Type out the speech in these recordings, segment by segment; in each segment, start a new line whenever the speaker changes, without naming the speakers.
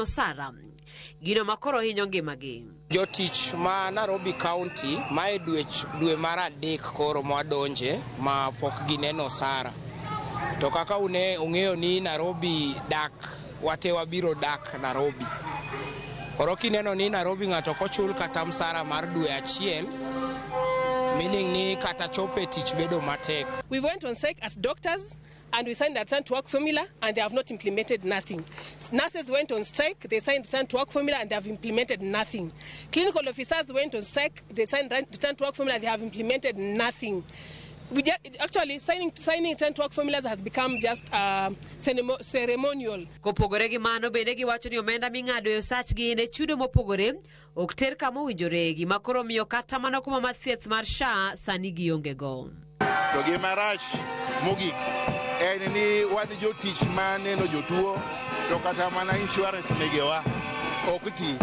Osara gino makoro hinyo ngimagi.
Jotich ma Nairobi County mae dwe mar adek koro mwadonje ma pok gineno osara. To kaka une ung'eyo ni Nairobi dak wate wabiro dak Nairobi. Koro kineno ni Nairobi ng'ato kochul kata msara mar dwe achiel, meaning ni kata chopo e tich bedo matek.
We went on strike as doctors and we signed a return to work formula and they have not implemented nothing. Nurses went on strike, they signed return to work formula and they have implemented nothing. Clinical officers went on strike, they signed return to work formula and they have implemented nothing. We just, actually signing return to work formulas has become just ceremonial.
Kopogore gi mano bende giwacho ni omenda ming'ado e osachgi ne chudo mopogore ok ter kama owinjore, gima koro miyo kata mana kuma mar thieth mar SHA sani gionge go.
To gima rach mogik en ni wan jotich ma neno jotuo to kata mana insurance megewa ok ti.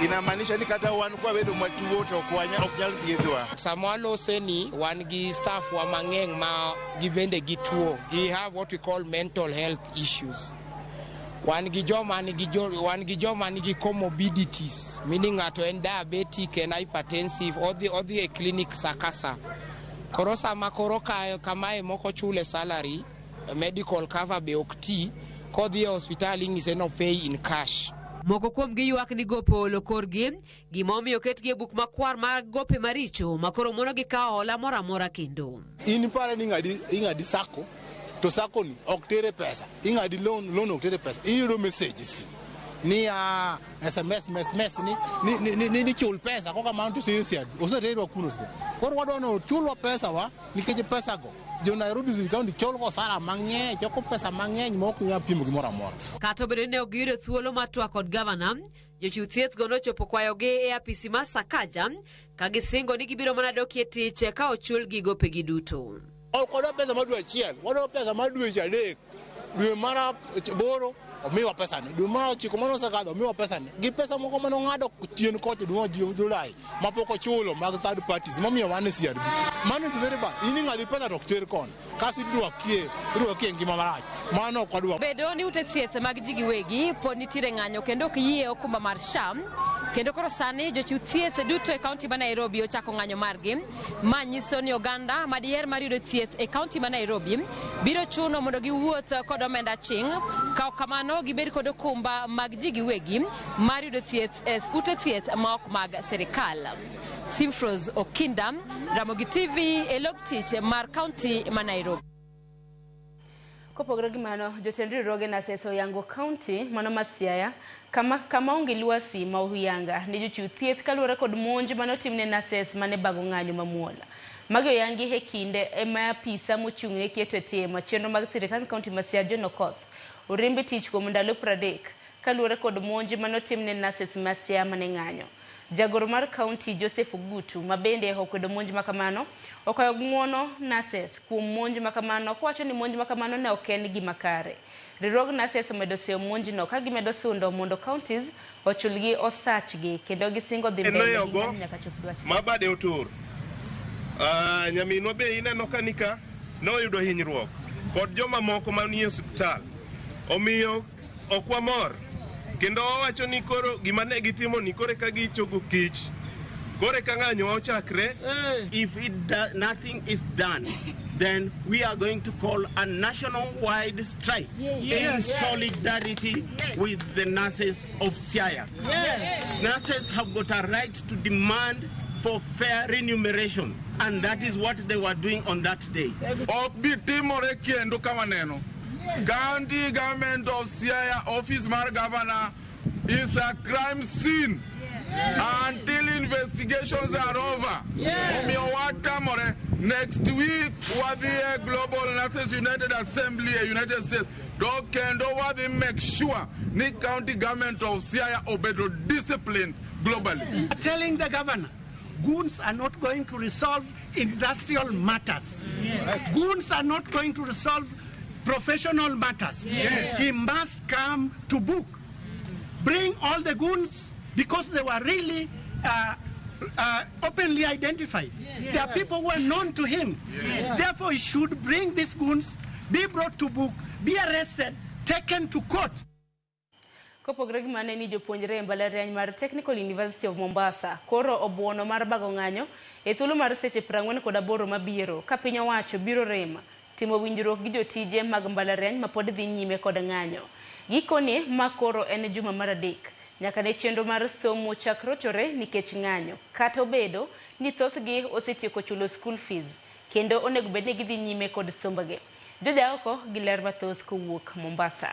Inamaanisha ni kata wan kwabedo matuo to ok nyal thiedhwa.
Sama walose ni wan gi staff wa mang'eny ma gibende gituo. Gi have what we call mental health issues. Wan gi joma nigi wan gi joma nigi comorbidities, meaning ng'ato en diabetic, en hypertensive, odhi e clinic sa ka sa. Koro sama koro kamae moko chule salary, medical cover be ok ti, kodhi e hospital ing'ise no pay in cash.
Moko kuom gi ywak ni gope olo korgi, gima omiyo oketgi e buk makwar mar gope maricho ma koro mono gi kawo hola moro amora kendo.
In pare ni ing'adi sako, to sako ni ok tere pesa. Ing'adi loan, loan ok tere pesa. Iyudo messages ni SMS, SMS ni chul pesa koka mano to serious oseterwa kuno. Koro wadwa ni chulwa pesa wa nikech pesa go jo Nairobi City County cholo osara mang'eny, choko pesa mang'eny ma ok nyal pimo gimoro amora.
Kata obedo ni ne ok giyudo thuolo mar twak kod gavana, jochiw thieth go nochopo kwayogi e apisi mar Sakaja ka gisingo ni gibiro mana dokie tich ka ochulgi gopegi duto.
Ok wadwa pesa mar dwe achiel, wadwa pesa mar dweche adek. Dwe mar aboro omiwa pesa ni, dwe mar ochiko mane osekadho omiwa pesa ni, gi pesa moko mane ong'ado chien kocha dwe mar Julai mapok ochulo mag third parties momiyo wan e CRB. Mano is very bad. In ing'adi pesa to ok ter kono. Kasi irwakie ngima marach. Mano ok wadwa.
Bedo ni ute thieth mag ji giwegi pod nitiere ng'anyo kendo ok yie okumba mar SHA, kendo koro sani jochiw thieth duto e kaunti ma Nairobi ochako ng'anyo margi. Ma nyiso ni oganda madiher mar yudo thieth e kaunti ma Nairobi biro chuno mondo giwuoth kod omenda aching', ka ok kamano gibed kod okumba mag ji giwegi mar yudo thieth e ute thieth ma ok mag sirikal. Simfros Okinda, Ramogi TV e log tich mar kaunti ma Nairobi.
Kopogore gi mano, jotend riwruoge nurses oyango kaunti mano ma Siaya kama onge lwasi ma ohuyanga ne jochiw thieth kaluwore kod monj mane otimne nurses mane bago ng'anyo mamuol. Magi oyangi e kinde ma apisa mochung' ne keto e tim chenro mag sirikal kaunti ma Siaya John Okoth oriemb e tich kuom ndalo 30 kaluwore kod monj mane otimne nurses ma Siaya mane ng'anyo. Jagoro mar kaunti Joseph Ogutu ma bende okwedo monj makamano okwayo ng'uono nurses kuom monj makamano kowacho ni monj makamano ne ok en gima kare. Riwruog nurses omedo seyo monjno ka gimedo sundo mondo counties ochulgi osachgi kendo gisingo dhi mbele gi ng'anyo nyaka chop dwachgi.
Mabade otur. Nyaminwa be ineno ka nika noyudo hinyruok kod joma moko manie osiptal. Omiyo ok wamor. Kendo wawacho ni koro gima ne gitimo ni koro eka gichogo kich. Koro eka ng'anyo ochakre.
If nothing is done, then we are going to call a national-wide strike in solidarity with the nurses of Siaya. Nurses have got a right to demand for fair remuneration, and that is what they were doing on that day.
Ok bi timore kendo ka waneno. County government of Siaya, office mar governor, is a crime scene. Until investigations are over. Omiyo watamore. Next week wadhi e Global Nurses United Assembly e United States. To kendo wadhi make sure ni county government of Siaya obedo disciplined globally.
Telling the governor, goons are not going to resolve industrial matters. Goons are not going to resolve professional matters. He must come to book. Bring all the goons, because they were really openly identified. There are people who are known to him. Therefore, he should bring these goons, be brought to book, be arrested, taken to court.
Kopogore gi mano ni jopuonjre e mbalariany mar Technical University of Mombasa koro obuono mar bago ng'anyo e thuolo mar seche 48 mabiro ka piny owacho biro rem timo winjruok gi jotije mag mbalariany ma pod dhi nyime kod ng'anyo. Gikone ma koro en juma mar 3 nyaka ne chenro mar somo chak rochore nikech ng'anyo kata obedo ni thothgi osetieko chulo school fees kendo onego bed ni gidhi nyime kod sombgi. Jojaoko gi ler mathoth kowuok Mombasa.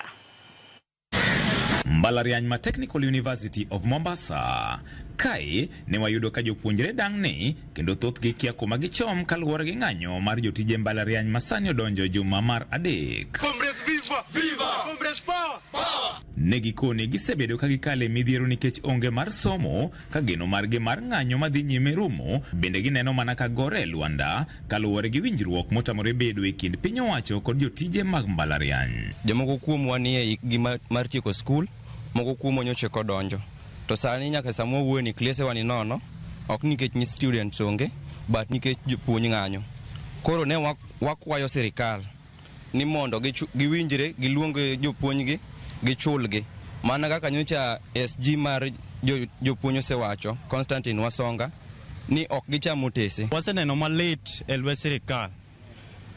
Mbalariany ma Technical University of Mombasa. Kae ne wayudo ka jopuonjre dang'ni kendo thothgi kia kuma gichom kaluwore gi ng'anyo mar jotije mbalariany ma sani odonjo juma mar 3.
Comrades viva! Viva! Comrades power! Power!
Ne gikone gisebedo ka gikale midhiero nikech onge mar somo ka geno margi mar ng'anyo madhi nyime rumo, bende gineno mana ka gore e lwanda kaluwore gi winjruok motamore bedo e kind piny owacho kod jotije mag mbalariany.
Jomoko kuomwa ni e hikgi mar tieko skul, moko kuomwa nyocha kodonjo. To sani nyaka sama wawuoyo ni klesewa ni nono, ok nikech ni students onge, but nikech jopuonj ng'anyo. Koro ne wakwayo sirikal ni mondo giwinjre, giluong jopuonjgi, gichulgi. Mana kaka nyocha SG mar jopuonj osewacho, Constantine Wasonga, ni ok gicham otese.
Waseneno malit e lwet sirikal.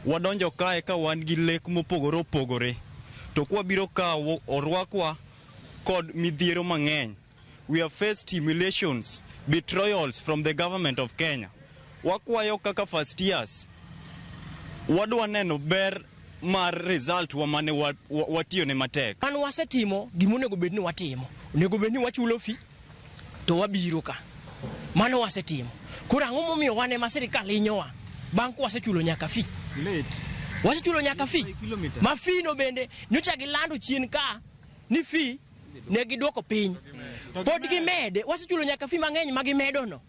Wadonjo kae ka wan gi lek mopogore opogore. To kwabiro ka orwakwa kod midhiero mang'eny. We have faced humiliations, betrayals from the government of Kenya. Wakwayo kaka first years, wadwa neno ber mar result wa mane watiyone matek.
An wasetimo gima onego bed ni watimo. Onego bed ni wachulo fee to wabiro ka. Mano wasetimo. Koro ang'o momiyo wan ema sirikal hinyowa bang' ka wasechulo nyaka fee? Wasechulo nyaka fee. Ma fee no bende nyocha gilando chien ka ni fee ne gidwoko piny. Pod gimede, wasechulo nyaka fee mang'eny ma gimedo no.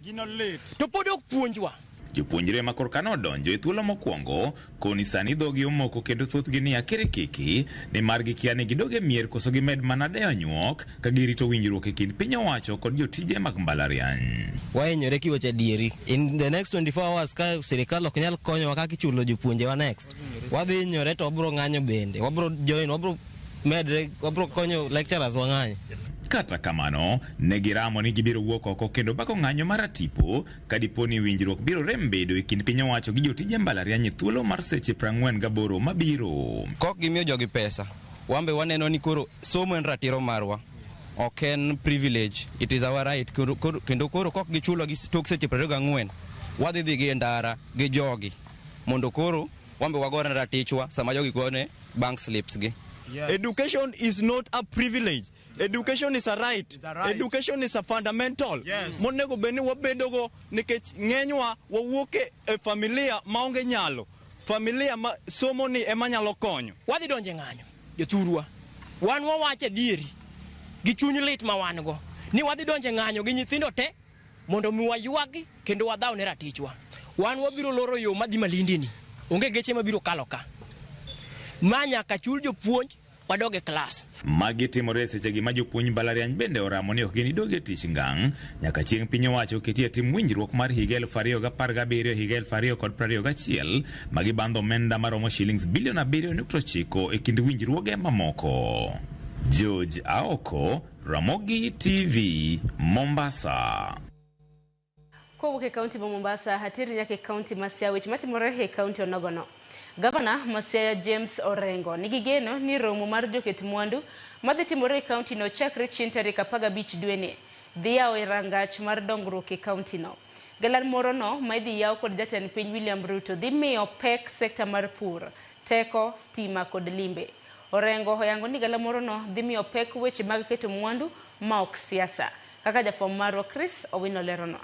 To pod ok puonjwa.
Jopuonjre ma korka nodonjo e thuolo mokwongo koni sani dhogi omoko kendo thothgi ni akirikiki nimar gikia ni gidog e mier koso gimed mana deyo nyuok ka girito winjruok e kind piny owacho kod jotije mag mbalariany.
Wahinyore kiwacho adieri. In the next 24 hours ka sirikal ok nyal konyowa kaka ichulo jopuonjewa next, wadhi hinyore to wabro ng'anyo bende. Wabro join, wabro medre, wabro konyo lecturers wang'anyo.
Kata kamano, ne giramo ni gibiro wuok oko kendo bako ng'anyo mar atipo ka dipo ni winjruok biro rem bedo e kind piny owacho gi jotije mbalariany e thuolo mar seche 48 mabiro.
Kok gimiyo jogi pesa, wambe waneno ni koro somo en ratiro marwa, ok en privilege, it is our right. Kendo koro kok gichulo gi tok seche 24, wadhi dhi gi e ndara gi jogi mondo koro wambe wagore ratichwa sama jogi gone bank slips gi.
Yes. Education is not a privilege. Education is a right. It's a right. Education is a fundamental. Yes. Monego bed ni wabedogo nikech ng'enywa wawuok e familia maonge nyalo. Familia ma somo ni ema nyalo konyo.
Wadhi donjo e ng'anyo, jothurwa. Wan wawacho adieri gi chuny lit ma wan go ni wadhi donjo e ng'anyo gi nyithindo te mondo mi waywagi kendo wadhaw ne ratichwa. Wan wabiro loro yo madhi Malindi ni. Onge geche mabiro kalo ka. Ma nyaka chul jopuonj wadog e klas.
Magi timore e sechegi ma jopuonj mbalariany bende oramo ni ok ginidog e tich ngang' nyaka chieng' piny owacho ketie tim winjruok mar higa 2017 higa 2021 ma gibandho omenda maromo shillings bilion 7.9 e kind winjruoge mamoko. George Aoko, Ramogi TV, Mombasa.
Kowuok e kaunti ma Mombasa, ateri nyaka e kaunti ma Siaya, weche matimore e kaunti onogono. Gavana ma Siaya James Orengo nigi geno ni romo mar joket mwandu madhi timore e kaunti no chakre chieng' tarik 15 dweni dhi yawo e rangach mar dongruok e kaunti no. Galan moro no ma idhi yaw kod jatend piny William Ruto dhi miyo pek sekta mar pur, teko, stima kod limbe. Orengo oyango ni galamoro no dhi miyo pek weche mag keto mwandu ma ok siasa. Kaka jafwambo marwa Chris Owino leronwa.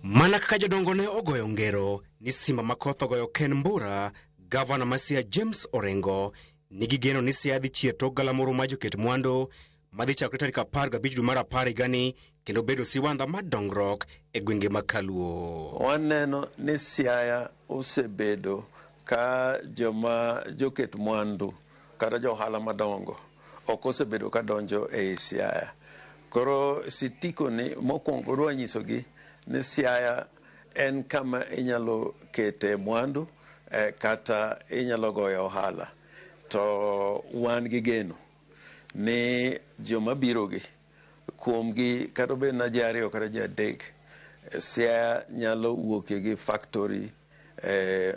Mana kaka jodongo ne ogoyo ngero ni simba ma koth ogoyo ken mbura, gavana ma Siaya James Orengo nigi geno ni Siaya dhi chier tok galamoro mar joket mwandu madhi chakore tarik 15 dwe mar 10 higani kendo bedo siwandha mar dongruok e gwenge mag Kaluo.
Waneno ni Siaya osebedo ka joma joket mwandu kata jo ohala madongo ok osebedo ka donjo ei Siaya. Koro sitiko ni mokwongo dwa nyisogi ni Siaya en kama inyalo kete mwandu kata inyalo goyo ohala. To wan gi geno Ni joma birogi kuomgi kata obed na ji 2 kata ji 3, Siaya nyalo wuokie gi factory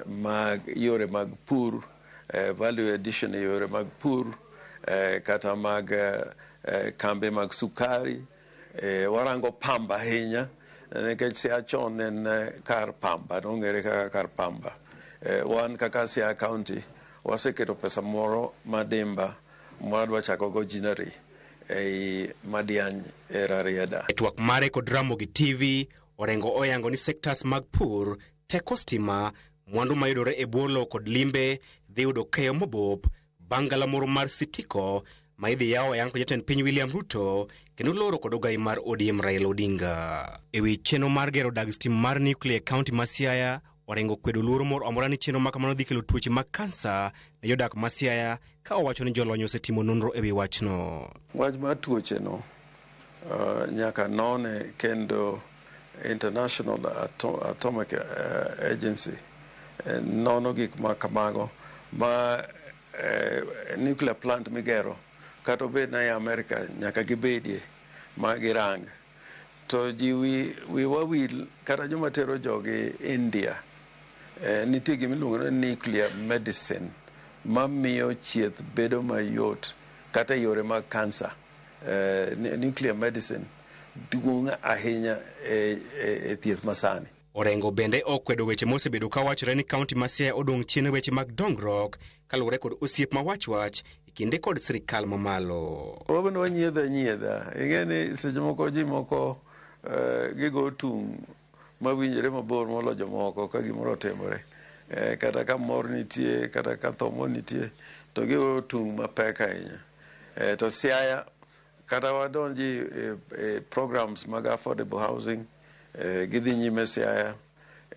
mag yore mag pur, value addition e yore mag pur, kata mag kambe mag sukari. Warango pamba ahinya nikech Siaya chon en kar pamba, nong'ere kaka kar pamba. Wan kaka Siaya County waseketo pesa moro madimba mwadwa chako go ginnery ei Madiany e Rarieda.
E twak mare kod Ramogi TV, Orengo oyango ni sectors mag pur, teko stima, mwandu mayudore e bwo lowo kod limbe dhi yudo keyo mobop bang' galamoro mar Sitiko ma idhi yawo e kod jatend piny William Ruto kendo loro kod ogai mar ODM Raila Odinga. E wi chenro mar gero dag stima mar nuclear e kaunti ma Siaya, Orengo kwedo luoro moro amora ni chenro ma kamano dhi kelo tuoche mag kansa ne jodak ma Siaya, ka owacho ni jolony osetimo nonro e wi wachno.
Wach mar tuoche no nyaka none kendo International Atomic Agency nono gik ma kamago ma nuclear plant migero kata obed na e Amerika nyaka gibedie ma girang. To ji wiwa wil kata joma tero jogi India, nitie gima iluongo ni nuclear medicine mamiyo chieth bedo mayot kata e yore mag kansa. Nuclear medicine duong' ahinya e thieth masani.
Orengo bende okwedo weche mosebedo ka wachore ni kaunti ma Siaya odong' chien e weche mag dongruok kaluwore kod osiep ma wach e kinde kod sirikal mamalo.
Wabende wanyiedho nyiedha. Ing'e ni seche moko ji moko gigo tung' mawinjore mabor molo jomoko ka gimoro otimore. Kata ka mor nitie, kata ka tho moro nitie, to gigo tung' mapek ahinya. To Siaya kata wadonji e programs mag affordable housing, gidhi nyime Siaya,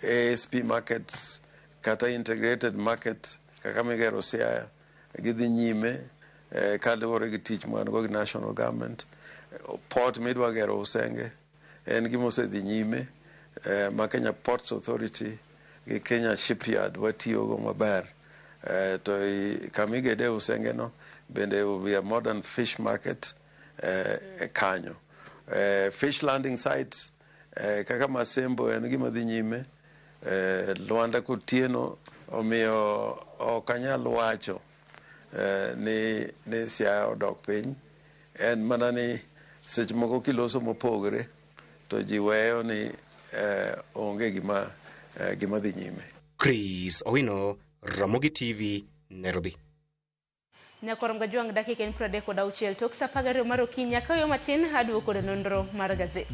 ASP markets kata integrated market kaka migero Siaya gidhi nyime kaluwore gi tich ma wan go gi national government. Port midwa gero Usenge en gima osedhi nyime, ma Kenya Ports Authority gi Kenya Shipyard watiyogo maber. To kamigede Usenge no bende will be a modern fish market kanyo. Fish landing sites kaka Masembo en gima dhi nyime, Luanda Kotieno, omiyo ok anyal wacho ni Siaya odok piny. En mana ni seche moko kiloso mopogore to ji weyo ni onge gima dhi nyime.
Chris Owino, Ramogi TV, Nairobi.
Nyakorom Gajwang' dakika en 36 tok saa 12 mar okinyi kayo matin aduogo kod nonro mar gazet.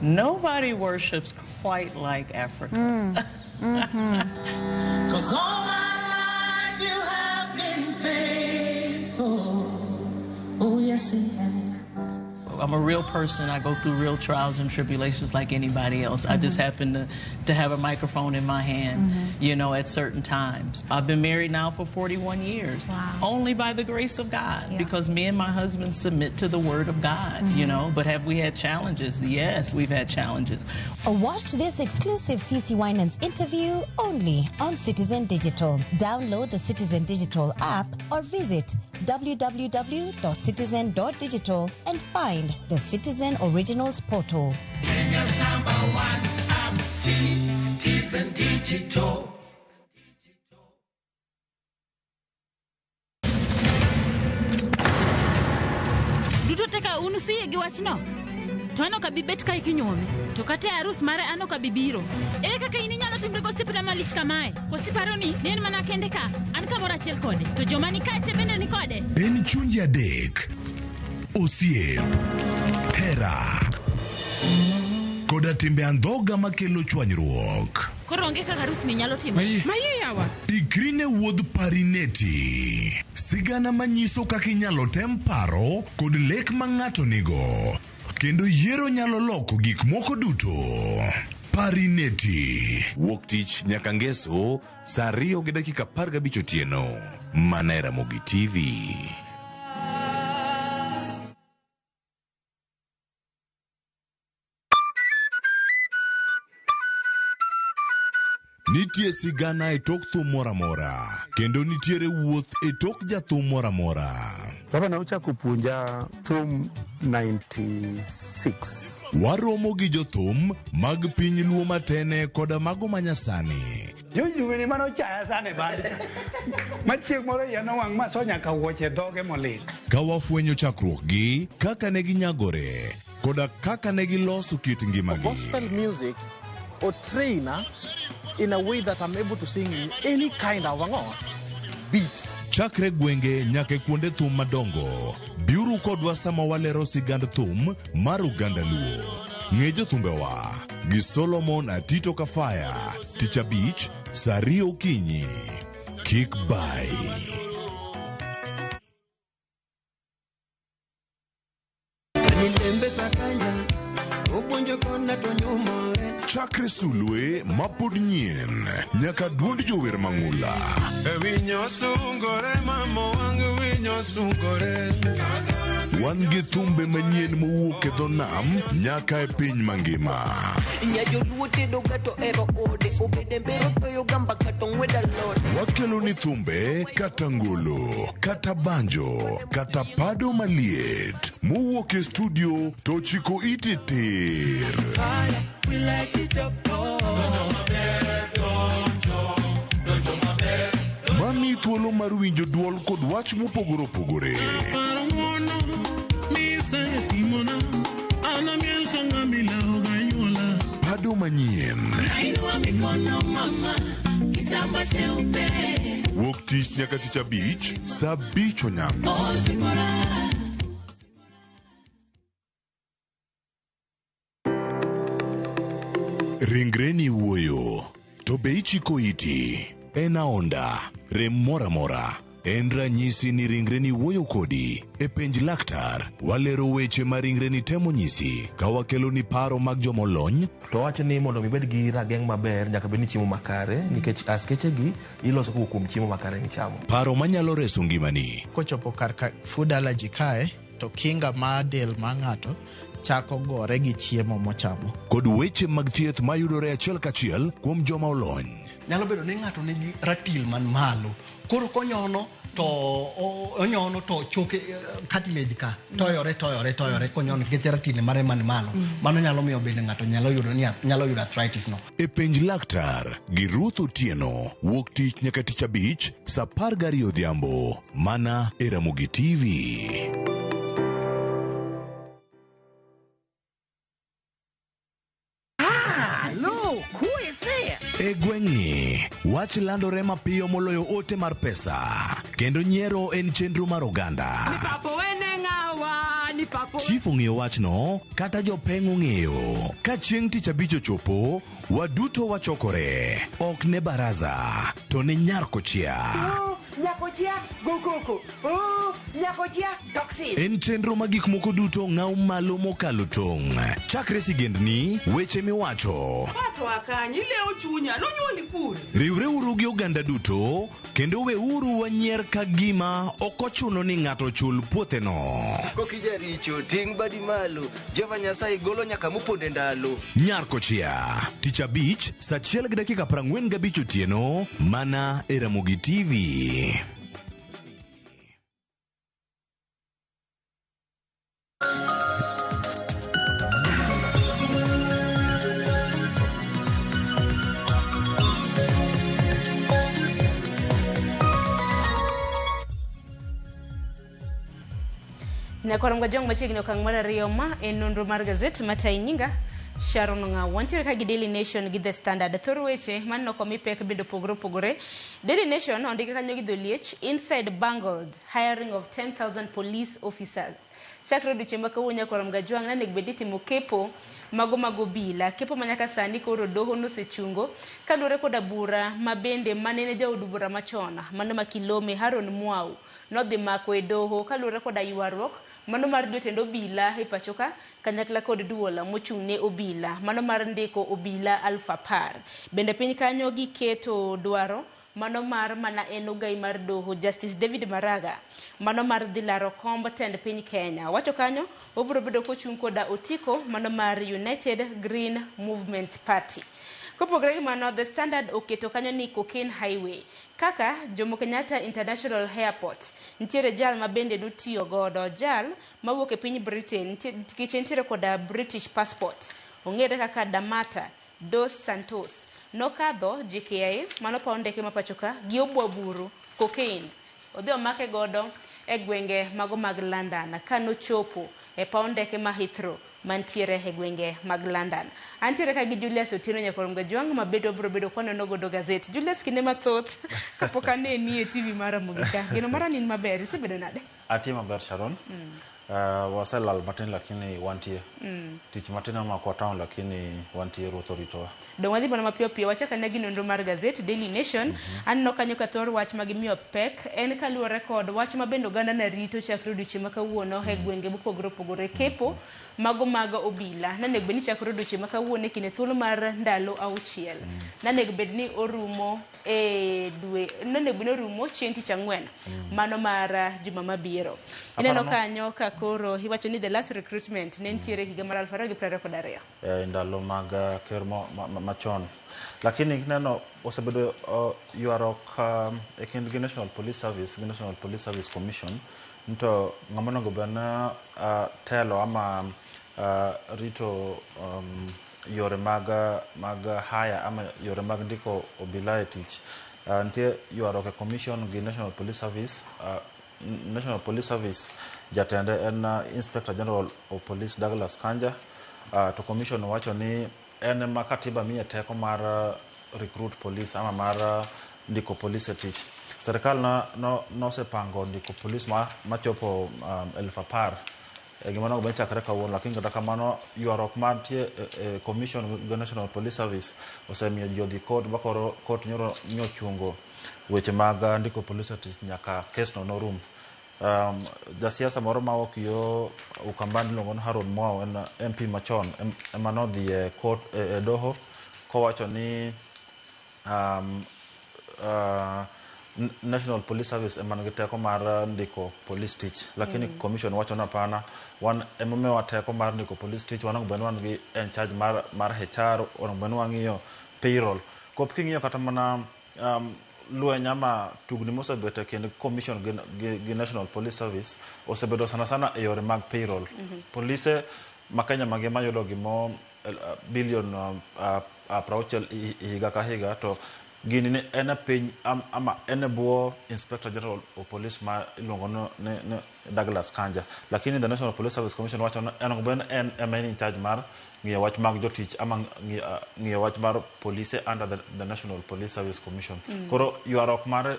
Nobody worships quite like Africa.
Mm. 'Cause all my life you have been faithful. Oh, yes, you have.
I'm a real person. I go through real trials and tribulations like anybody else. I just happen to have a microphone in my hand, you know, at certain times. I've been married now for 41 years.
Wow.
Only by the grace of God, because me and my husband submit to the word of God, you know. But have we had challenges? Yes, we've had challenges.
Watch this exclusive CC Winans interview only on Citizen Digital. Download the Citizen Digital app or visit www.citizen.digital and find the Citizen Originals portal.
Kenya's #1 app, Citizen Digital.
Duto teka unu siye gi wachno. To an ok abi bet kae kinyuome. To kata e arus mare an ok abi biro. Ere kaka in inyalo timri gosiepna malich kamae? Koso iparo ni ne en mana kende ka, an kamoro achiel kode. To joma ni kae te bende ni kode.
En chunje adek. Osiep, hera, koda timbe andhoga makelo chwanyruok.
Koro onge kaka arus ni nyalo timore.
Maye yawa. Ikri ne wuodh Parineti. Sigana manyiso kaka inyalo tem paro kod lek ma ng'ato nigo. Kendo yiero nyalo loko gik moko duto. Parineti.
Wuok tich nyaka ngeso saa 2:15 otieno. Mana e Ramogi TV.
Nitie sigana e tok thum moro amora, kendo nitiere wuoth e tok jathum moro amora.
Gavana ochako puonja thum 96.
Waromo gi jothum mag piny Luo matene koda mago manyasani.
Jojuweni mane ochaya sana e bad. Ma chieng' moro iya nowang' maso nyaka wuoche e dhoge molil.
Ka wafwenyo chakruokgi, kaka ne ginyagore, koda kaka ne giloso kit ngimagi.
Gospel music or trainer in a way that I'm able to sing in any kind of beat.
Chakre gwenge nyaka e kuonde thum madongo, biuru kodwa sama walero sigand thum mar oganda Luo. Ng'e jothumbewa gi Solomon Atito Kafaya, tich abich, saa ariyo okinyi. Kik bai. Chakre sulwe mapod nyien nyaka duond jower mang'ula. Wan gi thumbe manyien mowuok e dho nam nyaka e piny mangima.
Nyajoluo tedo ga to ero ode obede mbero toyo gamba kata ong'wed alot.
Wakelo ni thumbe kata ngolo, kata banjo, kata pado maliet mowuok e studio to chiko iti tir. Mami thuolo mar winjo duol kod wach mopogore opogore. Pado manyien. Wuok tich nyaka tich abich, saa abich onyango. Ringreni wuoyo, to be ichiko iti? En aonda, rem moro amora. En ranyisi ni ringreni wuoyo kodi. E penj laktar, walero weche ma ringreni temo nyisi ka wakeloni paro mag jomolony.
To wacho ni mondo mi ibed gi rageng' maber nyaka bed ni chiemo makare nikech askeche gi iloso kowuok kuom chiemo makare michamo.
Paro manyalo reso ngimani.
Kochopo kar ka food allergy kae to kinga mar del mar ng'ato chako gore gi chiemo mochamo.
Kod weche mag thieth mayudore achiel kachiel kuom joma olony.
Nyalo bedo ni ng'ato nigi ratil man malo. Koro konyono to onyono to choke cartilage ka toyore toyore toyore konyono nikech ratil mare man malo. Mano nyalo miyo bende ng'ato nyalo yudo ni nyalo yudo arthritis no.
E penj laktar gi Ruth Otieno wuok tich nyaka tich abich saa 12 odhiambo mana e Ramogi TV. E gweng'ni, wach landore mapiyo moloyo ote mar pesa, kendo nyiero en chenro mar oganda. Chief ong'eyo wachno, kata jopeng' ong'eyo. Ka chieng' tich abich ochopo, waduto wachokore. Ok ne baraza, to ne nyar kochia.
Nyakochia go koko. Oh, nyakochia toxin.
En chenro ma gik moko duto ng'aw malo mokalo tong'. Chakre sigendni, weche miwacho.
Pato akanyi ilewo chunya nonyuoli kure.
Riwreuru gi oganda duto kendo weuru wanyier ka gima ok ochuno ni ng'ato chul puotheno.
Kokijaricho ting' badi malo Jehova Nyasaye golo nyaka moponde ndalo.
Nyar kochia, tich abich, saa 1:45 otieno, mana e Ramogi TV.
Nyakwar Jong machiegni okang' mar ariyo ma en nonro mar gazet matayi nyinga Sharon Ng'aw. Wantiere ka gi Daily Nation gi The Standard. Thor weche maneno komi pek bende opogore opogore. Daily Nation ondike kanyo gi dholiech inside bungled hiring of 10,000 police officers. Chakre odiochieng' ma kawuono nyakwar Mgajwang' nanego bed ni itimo kepo mago mag obila. Kepo ma nyaka sani koro doho nosechungo kaluwore koda bura ma bende manene jaod bura machon mano ma Kilome Haron Mwau nodhi mako e doho kaluwore koda ywaruok mano mar jotend obila e pacho ka kanyakla kod duol mochung' ne obila mano mar ndiko obila 10,000. Bende piny kanyo giketo dwaro mano mar mana en ogai mar doho Justice David Maraga mano mar dhi laro komb tend piny Kenya. Wacho kanyo obiro bedo kochung' koda otiko mano mar United Green Movement Party. Kopogore gi mano, The Standard oketo kanyo ni Cocaine Highway kaka Jomo Kenyatta International Airport nitiere jal ma bende notiyo godo, jal mawuok e piny Britain nikech entiere koda British passport, ong'ere kaka Damata dos Santos, nokadho JKIA mano paw ndeke ma pacho ka gi obwaburu cocaine odhi omake godo e gwenge mago mag London ka nochopo e paw ndeke ma Heathrow mantiere e gwenge mag London. Antiere ka gi Julius Otieno Nyakorom Gajwang' ma bedo biro bedo kwanono godo gazet. Julius, kinde mathoth kapok aneni e TV mar Ramogi ka. Geno mara ni in maber, isebedo nade?
Atiyo maber Sharon. Waselal matin lakini wantie. Tich matin omakwa town lakini wantie, Ruoth oritowa.
Dong wadhi mana mapiyo piyo wachak ane gi nonro mar gazet Daily Nation. Aneno kanyo ka thor wach ma gimiyo pek en kaluwore kod wach ma bende oganda ne rito chakre odiochieng' ma kawuono e gwenge mopogore opogore. Kepo mago mag obila nanego bed ni chakre odiochieng' ma kawuono e kinde thuolo mar ndalo 6. Nanego bed ni orumo e dwe, nonego bed ni orumo chieng' tich ang'wen mano mar juma mabiro. Ineno kanyo ka koro iwacho ni the last recruitment ne nitiere higa mar 2022.
Ndalo mag ker machon. Lakini kineno osebedo ywaruok e kind gi National Police Service gi National Police Service Commission to ng'ama onego bed ni telo ama rito yore mag hire ama yore mag ndiko obila e tich. Nitie ywaruok e commission gi National Police Service. National Police Service jatende en Inspector General of Police Douglas Kanja. To commission wacho ni en ema katiba miye teko mar recruit police ama mar ndiko police e tich. Serikal nosepango ndiko police machopo 10,000 gima onego bed ni chakre kawuono, lakini kata kamano ywaruok mantie e commission gi National Police Service osemiyo ji odhi court ba koro court nyoro nyochungo weche mag ndiko police e tich nyaka kes no norum. Jasiasa moro mawuok yo Ukambani iluongo ni Haron Mwau, en MP machon, ema nodhi e court e doho kowacho ni National Police Service ema nigi teko mar ndiko police tich, lakini commission wacho ni hapana, wan ema omiyowa teko mar ndiko police tich, wan onego bed ni wan gi en charge mar HR, onego bed ni wang'iyo payroll. Kop king'iyo kata mana lweny ama tugni mosebet e kind commission gi National Police Service osebedo sana sana e yore mag payroll. Polise ma Kenya mangima yudo gimo bilion 60 higa ka higa, to gini ni en e piny ama en e bwo Inspector General of Police ma iluongo ni Douglas Kanja, lakini the National Police Service Commission wacho ni en onego bed ni en ema en in charge mar ng'iyo wach mag jotich ama ng'iyo wach mar polise under the National Police Service Commission. Koro ywaruok mar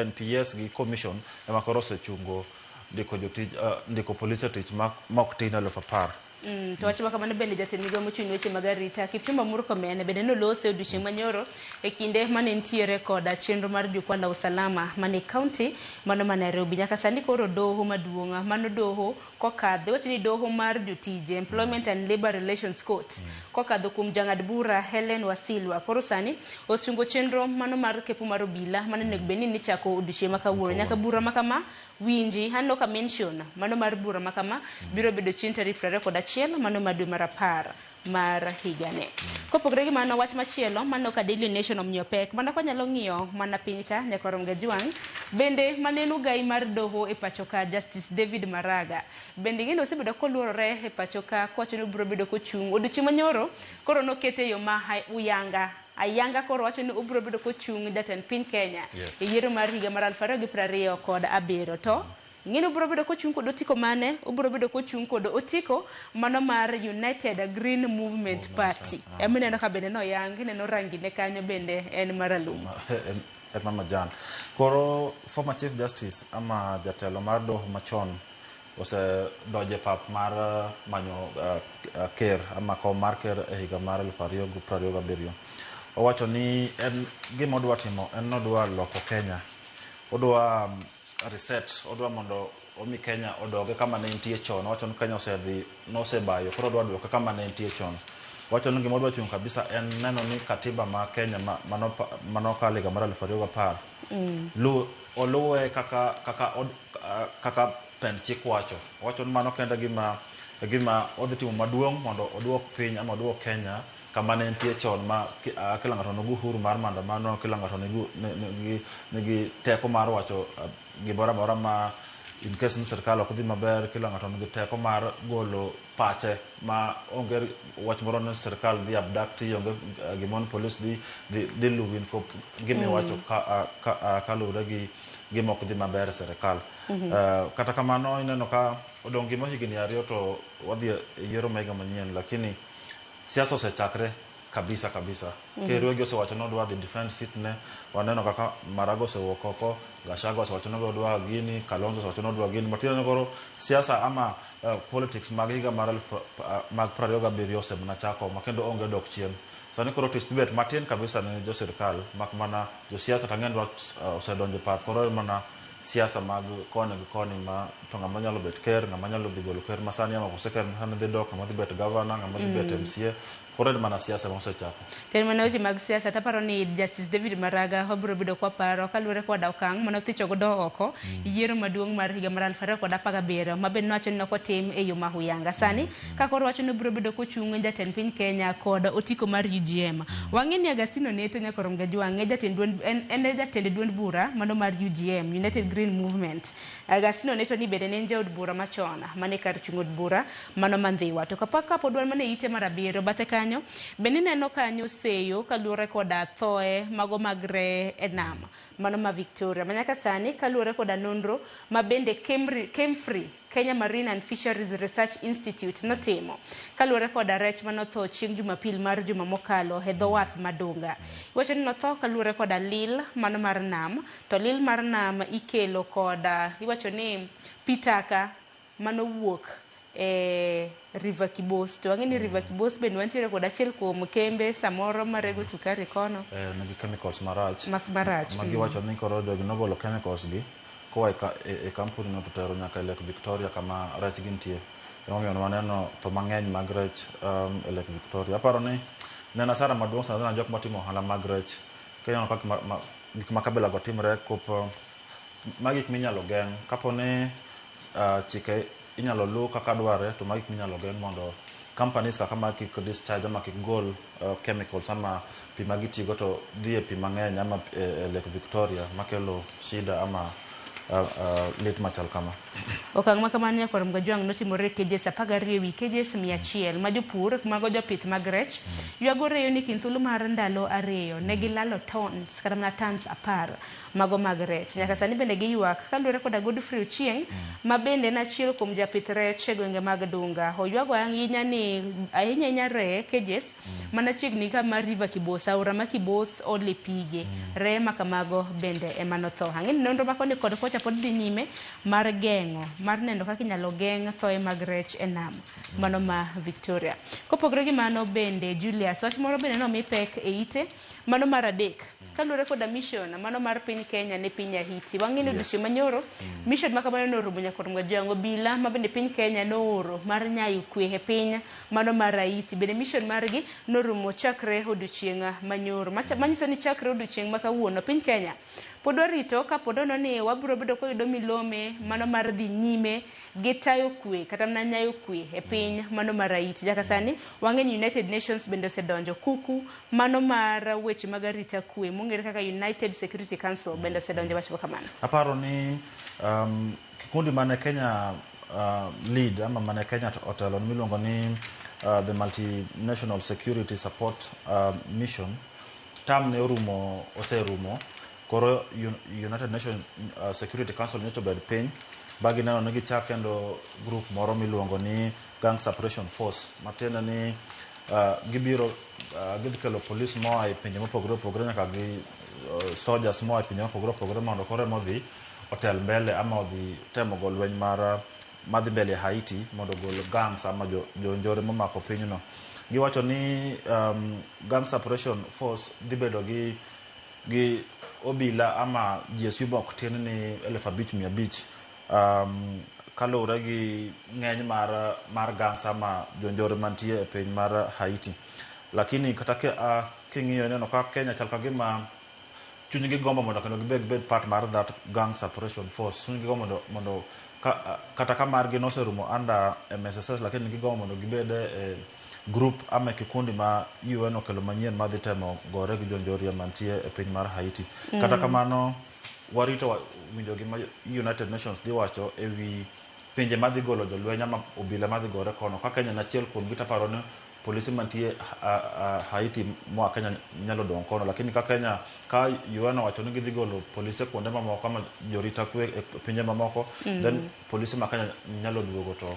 NPS gi commission ema koro osechungo ndiko jotich, ndiko polise tich ma ok tin 10,000.
To wach ma kamano bende jatend migao mochung' ne weche mag arita Kipchumba Murkomen bende noloso e odiochieng' manyoro e kinde mane nitiere koda chenro mar jukwaa la usalama mane kaunti mano ma Nairobi. Nyaka sani koro doho maduong' mano doho kokadho iwacho ni doho mar jotije Employment and Labour Relations Court kokadho kuom jang'ad bura Helen Wasilwa koro sani osungo chenro mano mar kepo mar obila mane onego bed ni nichako odiochieng' ma kawuono. Nyaka bura ma kama winji aneno ka mention mano mar bura ma kama biro bedo chieng' tarik 21 mano mar dwe mar 10 mar higani. Kopogore gi mano, wach machielo mano ka Daily Nation omiyo pek mana kwa nyalo ng'iyo mana piny ka Nyakorom Gajwang' bende maneno gai mar doho e pacho ka Justice David Maraga bende ing'eni osebedo koluorore e pacho ka kowacho ni obiro bedo kochung' odiochieng' manyoro koro nokete e yo ma uyanga ayanga koro wacho ni obiro bedo kochung' jatend piny Kenya e yiero mar higa mar 2027 to ing'eni obiro bedo kochung' kod otiko mane obiro bedo kochung' kod otiko mano mar United Green Movement Party ema ineno ka bende noyang ineno rangi ne kanyo bende en maralum.
En ma majan. Koro former Chief Justice ama jatelo mar doho machon osedonjo e pap mar manyo ker ama kom mar ker e higa mar 2027. Owacho ni en gima odwa timo en nodwa loko Kenya. Odwa reset, odwa mondo omi Kenya odoge kama ne entie chon. Owacho ni Kenya osedhi nosebayo, koro odwa duoke kama ne entie chon. Owacho ni gima odwa chung' kabisa en neno ni katiba ma Kenya manokal higa mar 2010 oluwe kaka pend chik wacho. Owacho ni mano kende gima odhi timo maduong' mondo oduok piny ama oduok Kenya kama ne nitie chon ma kila ng'ato nigi uhuru mar maandamano, kila ng'ato nigi teko mar wacho gimoro amora ma in case ni sirkal ok dhi maber, kila ng'ato nigi teko mar golo pache ma onge wach moro ni sirkal dhi abduct, onge gimoro ni police dhi luwi nikop gima iwacho kaluwore gi gima ok dhi maber e sirkal. Kata kamano ineno ka odong' gima higni 2 to wadhi e yiero ma higa manyien, lakini siasa osechakre kabisa kabisa. Ker wegi osewacho ni odwa dhi defend seat ne, waneno kaka Maraga osewuok oko, Gachagua osewacho ni odwa gini, Kalonzo osewacho ni odwa gini. Matiende ni koro siasa ama politics mag higa mar 2027 osemana chako ma kendo onge dok chien. Sani koro tich dhi bet matin kabisa ne jo sirkal, mak mana josiasa to ang'e ni osedonjo e pap, koro mana siasa mag koni gi koni ma to ng'ama nyalo bet ker, ng'ama nyalo dhi golo ker masani ama kose ker masani dhi dok, ng'ama dhi bet governor, ng'ama dhi bet MCA, koro en mana siasa ma osechako.
To en mana weche mag siasa, taparo ni Justice David Maraga wabiro bedo kwa paro kaluwore kod okang' mane othicho godo oko yiero maduong' mar higa mar 2017 ma bende nowacho ni ok otim e yo ma huyanga. Sani ka koro wacho ni obiro bedo kochung' e jatend piny Kenya kod otiko mar UGM. Wang'e ni Agustino Neto Nyakorom Gajwang' en e jatend duond bura mano mar UGM, United Green Movement. Agustino Neto ni bende ne en jaod bura machon mane kar chung' od bura mano ma Ndhiwa. To kapod wan mana e ite mar 7 bathe kanyo bende ineno kanyo seyo kaluwore koda thoe mago mag ree e nam mano ma Victoria. Manyaka sani kaluwore koda nonro ma bende Kemfri, Kenya Marine and Fisheries Research Institute notimo kaluwore koda rech manotho chieng' Jumapil mar juma mokalo e dho wath Madunga. Iwacho ni notho kaluwore koda lil mano mar nam, to lil mar nam ikelo koda iwacho ni pi taka manowuok e River Kibos. To wang'e ni River Kibos bende wantiere kod achiel kuom kembe samoro marego sukari kono.
Nigi chemicals marach.
Marach.
Ma giwacho ni koro jogi nogolo chemicals gi koa e kampuni no to tero nyaka e Lake Victoria kama rech gi nitie. Emomiyo waneno tho mang'eny mag rech e Lake Victoria. Aparo ni ne en hasara maduong' sana sana jok matimo ohala mag rech. Kineno kaka gik ma kabila go timre kop magi gik minyalo geng'. Kapo ni chike inyalo luw kaka dwarre, to magi gik minyalo geng' mondo companies kaka ma kik discharge ama kik gol chemicals ama pi ma gitigo to dhi e pi mang'eny ama e Lake Victoria makelo shida ama lit machal kama.
Okang' ma kamano Nyakorom Gajwang' notimore e KJS 12 ewi KJS 100 ma jopur mago jopith mag rech ywago reyo ni kind thuolo mar ndalo 2 ne gilalo tons kata mana tons 10 mago mag rech. Nyaka sani bende giywak kaluwore koda Godfrey Ochieng' ma bende en achiel kuom japith rech e gwenge mag Dunga. Oywago ahinya ni ahinya reye KJS mana chiegni kama River Kibos, aora ma Kibos ole pige. Reye ma kamago bende ema notho. Ang'e ni nonro ma koni kod kocha pod dhi nyime mar geng'o, mar neno kaka inyalo geng' thoe mag rech e nam mano ma Victoria. Kopogore gi mano bende Julius, wach moro bende nomi pek e ite mano mar 3 kaluwore koda mission mano mar piny Kenya ne piny Haiti. Wang'e ni odiochieng' manyoro mission ma kamano norumo Nyakorom Gajwang'. Obila ma bende piny Kenya nooro mar nyayo kwe e piny mano mar Haiti bende mission margi norumo chakre odiochieng' manyoro. Manyiso ni chakre odiochieng' ma kawuono piny Kenya pod warito kapod ono ni wabiro bedo koyudo milome mano mar dhi nyime gi tayo kwe kata mana nyayo kwe e piny mano mar Haiti. Nyaka sani wang'e ni United Nations bende osedonjo kuku mano mar weche mag arita kwe mong'ere kaka United Security Council bende osedonjo wach kamano.
Aparo ni kikundi mane Kenya lead ama mane Kenya otelo miluongo ni the Multinational Security Support Mission term ne orumo oserumo. Koro United Nations Security Council nyocha obed piny ba gineno ni gichak kendo group moro miluongo ni Gang Suppression Force, matiende ni gibiro gidhi kelo police moa e pinje mopogore opogore nyaka gi soldiers moa e pinje mopogore opogore mondo koro ema odhi otel mbele ama odhi temo go lweny mar madhi mbele e Haiti mondo ogol gangs ama jonjore momako pinyno. Giwacho ni Gang Suppression Force dhi bedo gi obila ama GSU mok tin ni 5,500 kaluwore gi ng'eny mar gangs ama jonjore mantie e piny mar Haiti. Lakini kata king'iyo ineno ka Kenya chal ka gima chunygi gombo mondo kendo gibed part mar that Gang Suppression Force. Chunygi gombo mondo Kata ka margi noserumo under MSSS, lakini gigombo mondo gibed e group ama kikundi ma UN okelo manyien madhi temo gore gi jonjoria mantie e piny mar Haiti. Kata kamano warito winjo gima United Nations dhi wacho e wi pinje madhi golo jolweny ama obila madhi gore kono. Ka Kenya en achiel kuomgi, taparo ni polisi mantie Haiti moa Kenya nyalo dong' kono, lakini ka Kenya, ka UN owacho ni gidhi golo polise kuonde mamoko ama jorita kwe e pinje mamoko, then polisi ma Kenya nyalo duogo to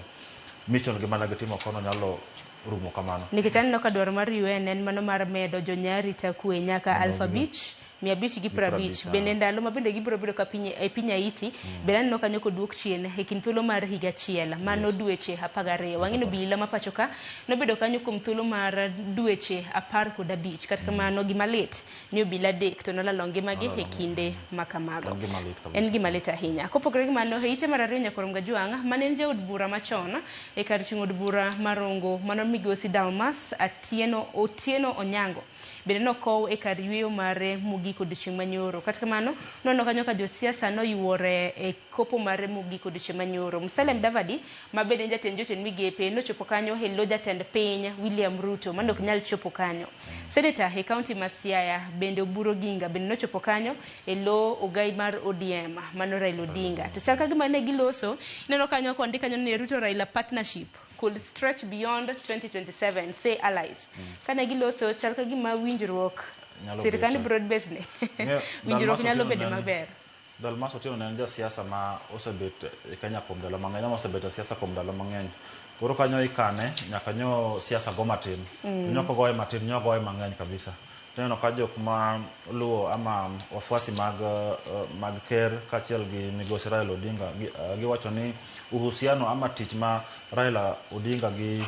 mission gi mana gitimo kono nyalo rumo kamano.
Nikech aneno ka dwaro mar UN en mano mar medo jonyarita kwe nyaka 5550. Bende ndalo ma bende gibiro bedo ka piny e piny Haiti, bende aneno kanyo koduok chien e kind thuolo mar higa achiel, mano dweche 12. Wang'e ni obila ma pacho ka nobedo kanyo kuom thuolo mar dweche 15. Kata kamano gima lit ni obila 3 to nolalo ngimagi e kinde ma kamago. En gima lit ahinya. Kopogore gi mano, e ite mar ariyo Nyakorom Gajwang' mane en jaod bura machon e kar chung' od bura marongo mano migosi Dalmas Otieno Onyango bende nokow e kar yweyo mare mogik odiochieng' manyoro. Kata kamano, noneno kanyo ka josiasa noyuore e kopo mare mogik odiochieng' manyoro. Musalia Mudavadi, ma bende en jatend jotend migepe, nochopo kanyo e lo jatend piny William Ruto, mane ok nyal chopo kanyo. Senator e kaunti ma Siaya bende Oburu Oginga bende nochopo kanyo e lo ogai mar ODM, mano Raila Odinga. To chal ka gima ne giloso, ineno kanyo kondik kanyo ni Ruto Raila partnership could stretch beyond 2027, say allies. Kane giloso, chal ka gima winjruok sirkand broad base ne winjruok nyalo bedo maber.
Dalmas Otieno ne en jasiasa ma osebet e Kenya kuom ndalo mang'eny, ama osebet e siasa kuom ndalo mang'eny. Koro kanyo ikane nyaka nyo siasa go matin. Nyo kogoye matin, nyo goye mang'eny kabisa. Tineno ka jok ma luwo ama wafuasi mag ker kaachiel gi migosi Raila Odinga giwacho ni uhusiano ama tich ma Raila Odinga gi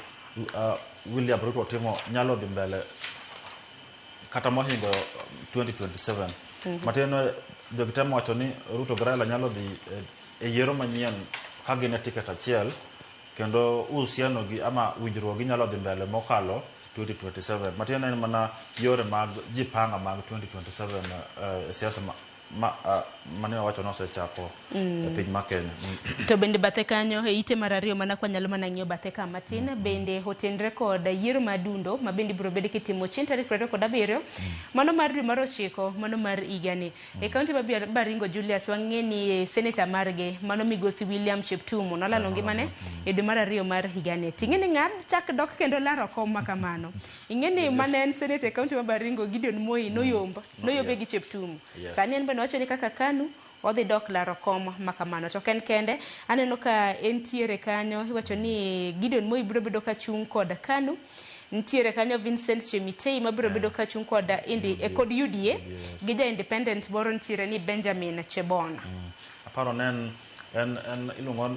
William Ruto timo nyalo dhi mbele kata mohingo 2027. Matiende jogi temo wacho ni Ruto gi Raila nyalo dhi e yiero manyien ka gin e ticket achiel, kendo uhusiano gi ama winjruok gi nyalo dhi mbele mokalo 2027. Matiende en mana yore mag jipanga mag 2027 e siasa mane wawacho ni osechako e piny mar Kenya.
To bende bathe kanyo e ite mar ariyo mana kwanyalo mana ng'iyo bathe ka matin, bende otenre kod yiero madundo ma bende ibiro bed kitimo chieng' tarik 27 mano mar dwe mar 9 mano mar higani. E kaunti ma Baringo Julius wang'e ni seneta margi mano migosi William Cheptumo nolalo ngimane e dwe mar 2 mar higani. Ting'e ni ng'ad chak dok kendo laro kom ma kamano. Ing'e ni mane en seneta e kaunti ma Baringo Gideon Moi noyombe gi Cheptumo. Sani en bende wacho ni kaka KANU odhi dok laro kom ma kamano. To ken kende aneno ka entiere kanyo iwacho ni Gideon Moi biro bedo ka chung' kod KANU. Nitiere kanyo Vincent Chemitei mabiro bedo ka chung' kod kod UDA gi ja independent moro nitiere ni Benjamin Chebona.
Aparo ne en iluongo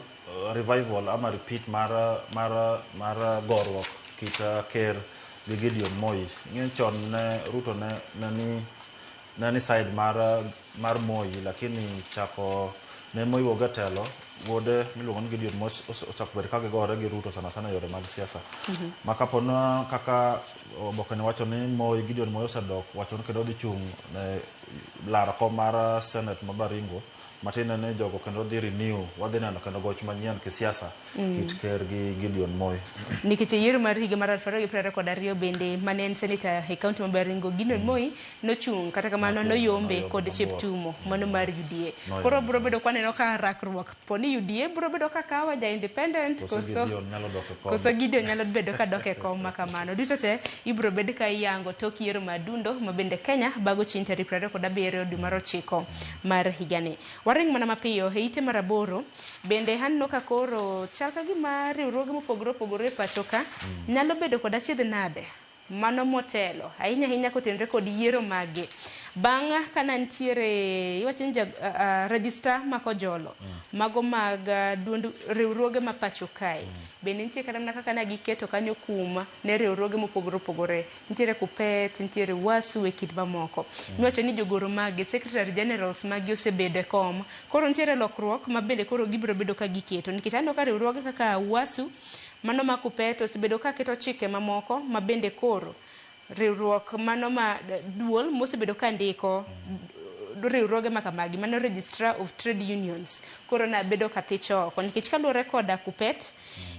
revival ama repeat mar goruok kit ker gi Gideon Moi. Ng'eny chon ne Ruto ne ni side mar Moi, lakini chako ne Moi wuok e telo, wuode miluongo ni Gideon Moi ochako bedo ka gigore gi Ruto sana sana e yore mag siasa. Ma kapono kaka oboke ne wacho ni Moi, Gideon Moi osedok wacho ni kendo odhi chung' ne laro kom mar Senate ma Baringo, matiende ni jogo kendo dhi renew, wadhi neno kendo goch manyien kisiasa kit ker gi Gideon Moi.
Nikech yiero mar higa mar 2022 bende mane en senator e kaunti ma Baringo Gideon Moi nochung', kata kamano noyombe kod Cheptumo mano mar UDA. Koro biro bedo kwaneno ka rakruok poni UDA biro bedo ka kawa ja independent koso Gideon nyalo bedo ka dok e kom ma kamano. Duto te ibiro bed ka iyango tok yiero madundo ma bende Kenya bago chieng' tarik 27 dwe mar 9 mar higani. Waring mana mapiyo e ite mar 8 bende aneno ka koro chal ka gima riwruoge mopogore opogore e pacho ka nyalo bedo kod achiedh nade mano motelo ahinya ahinya kotenore kod yiero mage. Bang' kana nitiere iwacho ni register makojolo mago mag duond riwruoge ma pacho kae. Bende nitie kata mana kaka ne giketo kanyo kum ne riwruoge mopogore opogore. Nitiere Kupet, nitiere Wasu e kind mamoko. Miwacho ni jogoro mage, secretary generals magi osebedo e kom. Koro nitiere lokruok ma bende koro gibiro bedo ka giketo. Nikech aneno ka riwruoge kaka Wasu mano ma Kupet osebedo ka keto chike mamoko ma bende koro riwruok mano ma duol mosebedo ka ndiko riwruoge ma kamagi mano Registrar of Trade Unions koro na bedo ka thicho oko nikech kaluwore koda Kupet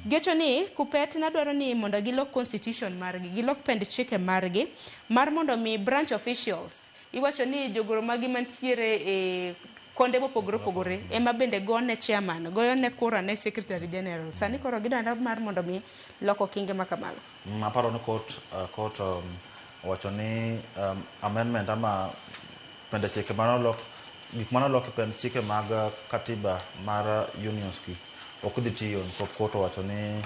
giwacho ni Kupet nadwaro ni mondo gilok constitution margi gilok pend chike margi mar mondo mi branch officials iwacho ni jogoro magi mantiere e konde mopogore opogore ema bende gone chairman goyo ne kura ne secretary general sani koro gidwaro mar mondo mi loko kinge ma kamago.
Aparo ni court owacho ni amendment ama pende chike manolok gik manolok e pend chike mag katiba mar unions ki ok dhi tiyo nikop court owacho ni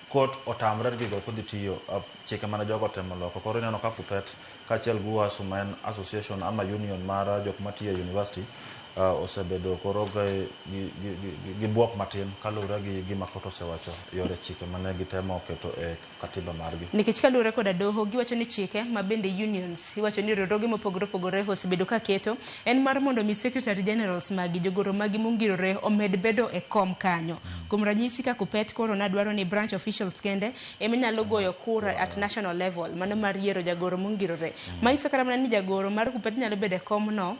court otamre gigo ok dhi tiyo chike mane jogo otemo loko. Koro ineno ka Kupet kaachiel gi UASU ma en association ama union mar jok matiyo e university osebedo koro gi buok matin kaluwore gi gima court osewacho yore chike mane gitemo keto e katiba margi.
Nikech kaluwore koda doho giwacho ni chike ma bende unions iwacho ni riwruoge mopogore opogore osebedo ka keto en mar mondo mi secretary generals magi jogoro magi mongirore omed bedo e kom kanyo. Kuom ranyisi ka Kupet koro nadwaro ni branch officials kende ema nyalo goyo kura at national level mano mar yiero jagoro mongirore. Manyiso kata mana ni jagoro mar Kupet nyalo bedo e kom no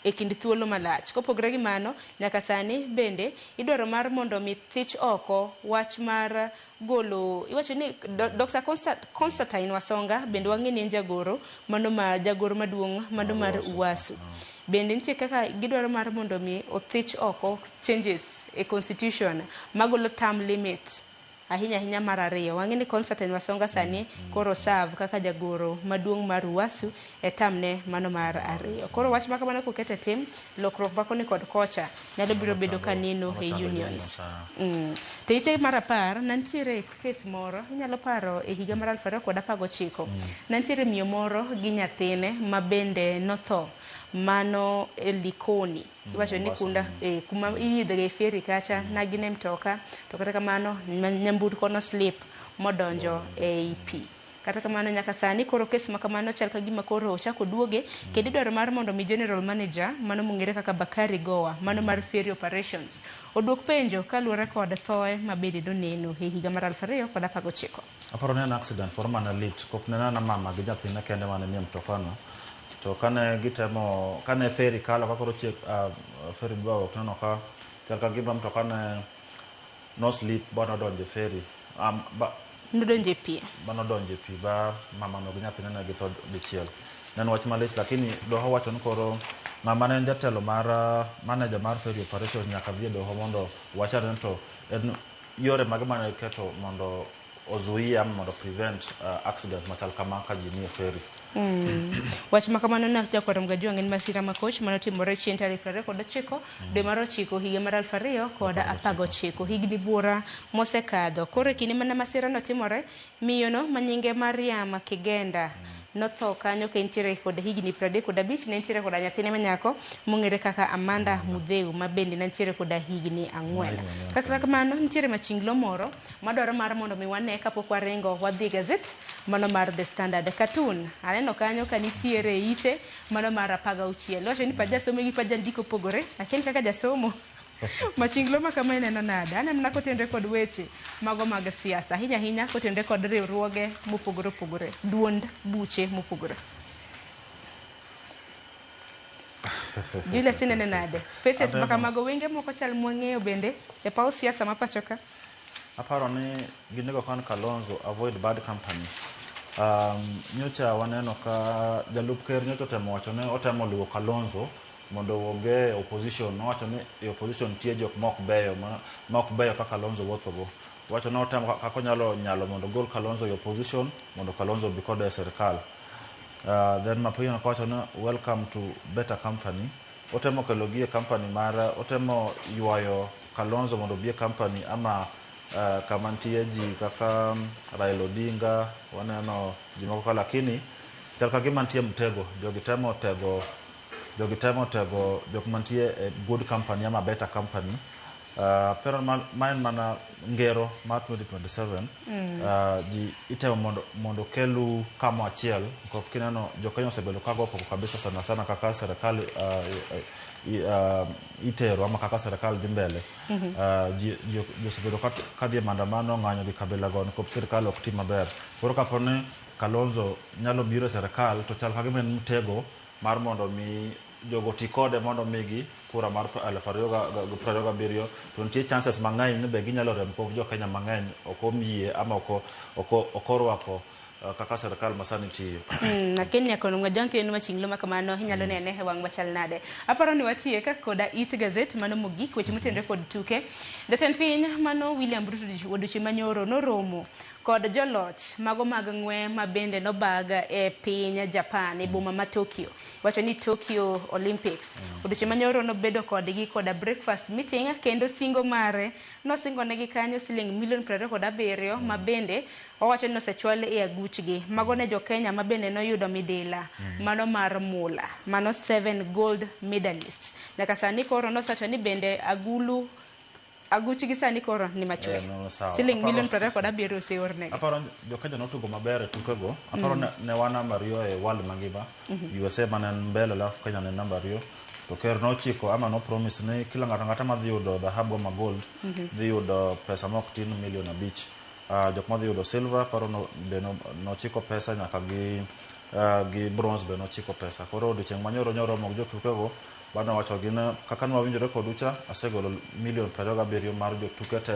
e kind thuolo malach. Kopogore gi mano, nyaka sani bende idwaro mar mondo mi thich oko wach mar golo iwacho ni Dr. Constantine Wasonga bende wang'e ni en jagoro mano ma jagoro maduong' mano mar UASU. Bende nitie kaka gidwaro mar mondo mi othich oko changes e constitution magolo term limit ahinya ahinya mar ariyo. Wang'e ni Constantine Wasonga sani koro serve kaka jagoro maduong' mar UASU e term ne mano mar ariyo. Koro wach ma kamano koket e tim, lokruok ma koni kod kocha nyalo biro bedo ka neno e unions. To ite mar 10 nantiere case moro inyalo paro e higa mar 2019. Nantiere miyo moro gi nyathine ma bende notho mano e Likoni. Iwacho ni kunda kuma iidhe e ferry kacha na gin e mtoka to kata kamano nyamburko no slip modonjo ei pi. Kata kamano nyaka sani koro kes ma kamano chal ka gima koro ochako duoge kendo idwaro mar mondo mi general manager mano mong'ere kaka Bakari Gowa mano mar ferry operations oduok penjo kaluwore kod thoe ma bende noneno e higa mar 2019.
Aparo ni en accident moro mane lit kok ne en mama gi nyathine kende mane nie mtokano. To kane gitemo kane ferry kalo ka koro chiek ferry dwa wuok tineno ka chal ka gima mtoka ne no slip ba nodonjo e ferry
nodonjo e pi.
Ba nodonjo e pi ba mamano gi nyathine ne githo dichiel. Ne en wach malich lakini doho wacho ni koro ng'ama ne en jatelo mar manager mar ferry operations nyaka dhi e doho mondo wachane ni to en yore mage mane keto mondo ozuia ama mondo prevent accident machal kama ka ji nie ferry.
Wach ma kamano ne jakwar Mgajwang' en masira makoch manotimore chieng' tarik 29 dwe mar 9 higa mar 2019 higni buora mosekadho. Koro e kinde mane masira no timore, miyono ma nyinge Mariam Kigenda notho kanyo ka entiere kod higni 35 ne entiere koda nyathine manyako mong'ere kaka Amanda Mudheu ma bende ne nitiere koda higni 4. Kata kamano nitiere machinglo moro madwaro mar mondo mi wane kapok waringo wadhi gazet mano mar The Standard. Cartoon aneno kanyo ka nitiere ite mano mar 16. Wacho ni pach jasomo gi pach jandiko opogore, akia kaka jasomo machinglo ma kama ineno nade? Aneno mana kotenre kod weche mago mag siasa ahinya ahinya kotenre kod riwruoge mopogore opogore, duond buche mopogore. Julius inene nade? Faces ma kamago wenge moko chal mwang'eyo bende e paw siasa ma pacho ka.
Aparo ni ginego kan Kalonzo avoid bad company. Nyocha waneno ka jalup ker nyocha otemo wacho ni otemo luwo Kalonzo mondo owuog e opposition. Nowacho ni e opposition nitie jok ma ok beyo ma ok beyo kaka Kalonzo wuothogo. Owacho ni otemo kaka onyalo nyalo mondo ogol Kalonzo e opposition mondo Kalonzo obi kode e sirikal. Then mapiyo nowacho ni welcome to better company. Otemo kelo gi e company mar otemo ywayo Kalonzo mondo obi e company ama kama nitie ji kaka Raila Odinga, waneno ji moko ka lakini chal ka gima nitie mtego. Jogi temo tego jok mantie e good company ama better company. Pero ma en mana ngero mar 2027. Ji itemo mondo kelu kamo achiel. Nikop kineno jo Kenya osebedo ka go koko kabisa sana sana kaka serikal itero ama kaka serikal dhi mbele. Ji osebedo ka dhi e maandamano ng'anyo gi kabila go nikop sirikal ok ti maber. Koro kapo ni Kalonzo nyalo biro e serikal to chal ka gima en mtego mar mondo mi jogo ti kode mondo migi kura mar 2027, to nitie chances mang'eny ni be ginyalo rem kuom jo Kenya mang'eny ok omiyie ama ok orwako kaka sirkal masani tiyo.
Lakini nyakono ngajang kendo machinglo makamano inyalo nene e wang' machal nade. Aparo ni watieka koda it gazet mano mogik weche motenore kod tuke. Jatend piny mano William Ruto odiochieng' manyoro noromo kod joloch mago mag ng'we ma bende nobaga e piny Japan e boma ma Tokyo. Wacho ni Tokyo Olympics. Odiochieng' manyoro nobedo kodgi koda breakfast meeting kendo singo mare nosingo negi kanyo siling milion 27 ma bende owacho ni osechwal e aguchgi. Mago ne jo Kenya ma bende noyudo midila mano mar mula, mano 7 gold medalists. Nyaka sani koro nosewacho ni bende agulu aguchgi sani koro ni machwe. Siling milion 27 oseornegi.
Aparo jo Kenya notugo maber e tukego. Aparo ne wan namba 2 e world mangima. USA mane en mbele alafu Kenya ne namba 2. To ker nochiko ama no promise ni kila ng'ato ang'ata madhi yudo dhahabu ama gold dhi yudo pesa mok tin milion 5. Jok madhi yudo silver paro no, be nochiko pesa nyaka gi bronze be nochiko pesa. Koro odiochieng' manyoro nyoro mok jotukego bano wacho gin kaka nwawinjore kodu cha asegolo milion 27 mar jotuke te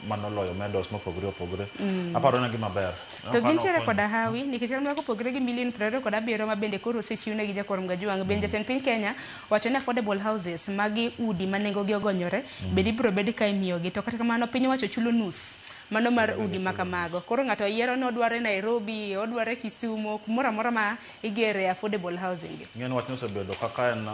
manoloyo medals mopogore opogore. Aparo ne gima ber.
To gintiere koda hawi nikech kata kopogore gi milion 27 ma bende koro osechiwnegi Jakor Mgajwang', bende jatend piny Kenya wacho ni affordable houses magi udi ma nengogi ogonyore bende ibiro bed ka imiyogi, to kata kamano piny owacho chulo nus mano mar udi ma kamago. Koro ng'ato yiero ni odware Nairobi, odware Kisumu, kumoro amora ma igere affordable housing.
Ng'en wach nosebedo kaka en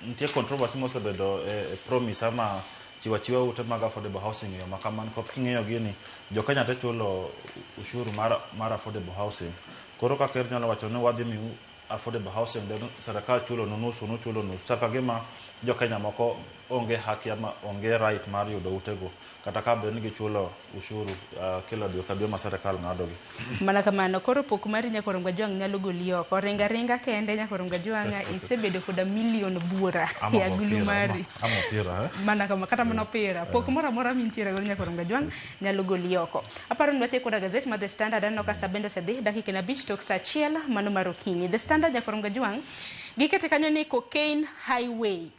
nitie controversy mosebedo e promise ama chiwo achiwa ute mag affordable housing e yo ma kamano. Kop king'iyo gini, jo Kenya te chulo ushuru mar affordable housing. Koro ka ker nyalo wacho ni wadhi miu affordable housing, then sirkal chulo nu nus, unuchulo nus. Chal ka gima jo Kenya moko onge haki ama onge right mar yudo utego kata ka bed ni gichulo ushuru kila dwe ka dwe ma sirkal ng'adogi.
Mana kamano, koro pok mari Nyakor Mgajwang' nyalo goli oko. Ringa ringa kende Nyakor Mgajwang' isebedo koda milion buora e agulu mari.
Ama opira, eh?
Mana kama kata mana opira. Pok moro amora mintiere godo Nyakor Mgajwang' nyalo goli oko. Aparo ni watieko koda gazet mar The Standard. Aneno ka sa bende osedhi dakika 5 tok sa 1 mano mar okinyi. The Standard Nyakor Mgajwang' gikete kanyo ni Cocaine Highway.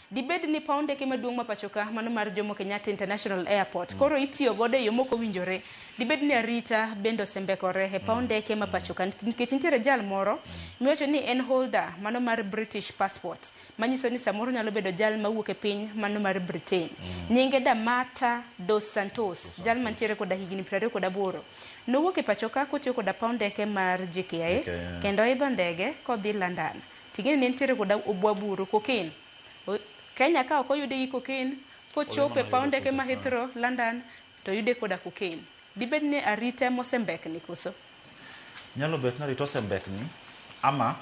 Dibed ni paw ndeke maduong' ma pacho ka mano mar Jomo Kenyatta International Airport koro itiyo godo e yo mok owinjore. Dibed ni arita bende osembekore e paw ndeke ma pacho ka nikech nitiere jal moro miwacho ni en holder mano mar British passport manyiso ni samoro nyalo bedo jal mawuok e piny mano mar Britain. Nyinge Damata dos Santos, jal mantiere koda higni 28. Nowuok e pacho ka kotiyo koda paw ndeke mar JKIA kendo oidho ndege kodhi London. Ting'eni ne nitiere koda obwaburu cocaine. Kenya ka ok oyude gi cocaine, kochopo e paw ndeke ma Heathrow, London, to yude koda cocaine. Dibed ni arita mosembekni koso?
Nyalo bet ni arita osembekni ama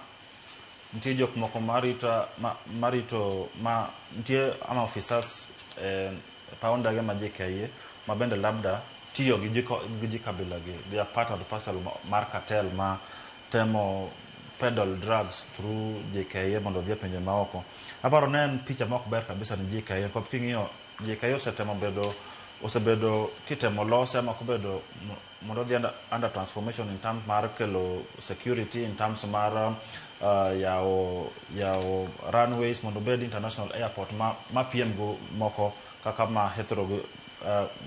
nitie jok moko marito ma nitie ama officers e paw ndege ma JKIA ma bende labda tiyo gi ji kabila gi. They are part and parcel mar cartel ma temo peddle drugs through JKIA mondo odhi e pinje maoko. Aparo ne en picha ma ok ber kabisa ni JKIA. Kop king'iyo JKIA osetemo bedo osebedo kitemo lose ama kobedo mondo odhi under transformation in terms mar kelo security, in terms mar yawo runways mondo obed international airport ma piem go moko kaka ma Heathrow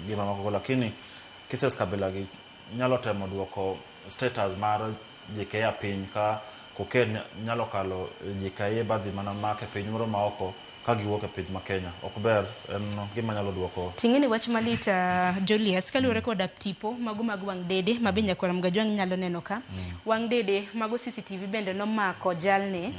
gi mamoko go, lakini cases kabila gi nyalo temo duoko status mar JKIA piny ka cocaine nyalo kalo JKIA badhi mana make piny moro ma oko ka giwuok e piny ma Kenya. Ok ber, en gima nyalo duoko.
Ting'eni wach malit, Julius, kaluwore koda tipo mago mag wang' dede ma be Nyakwar Mgajwang' nyalo neno ka. Wang' dede mago CCTV bende nomako jalni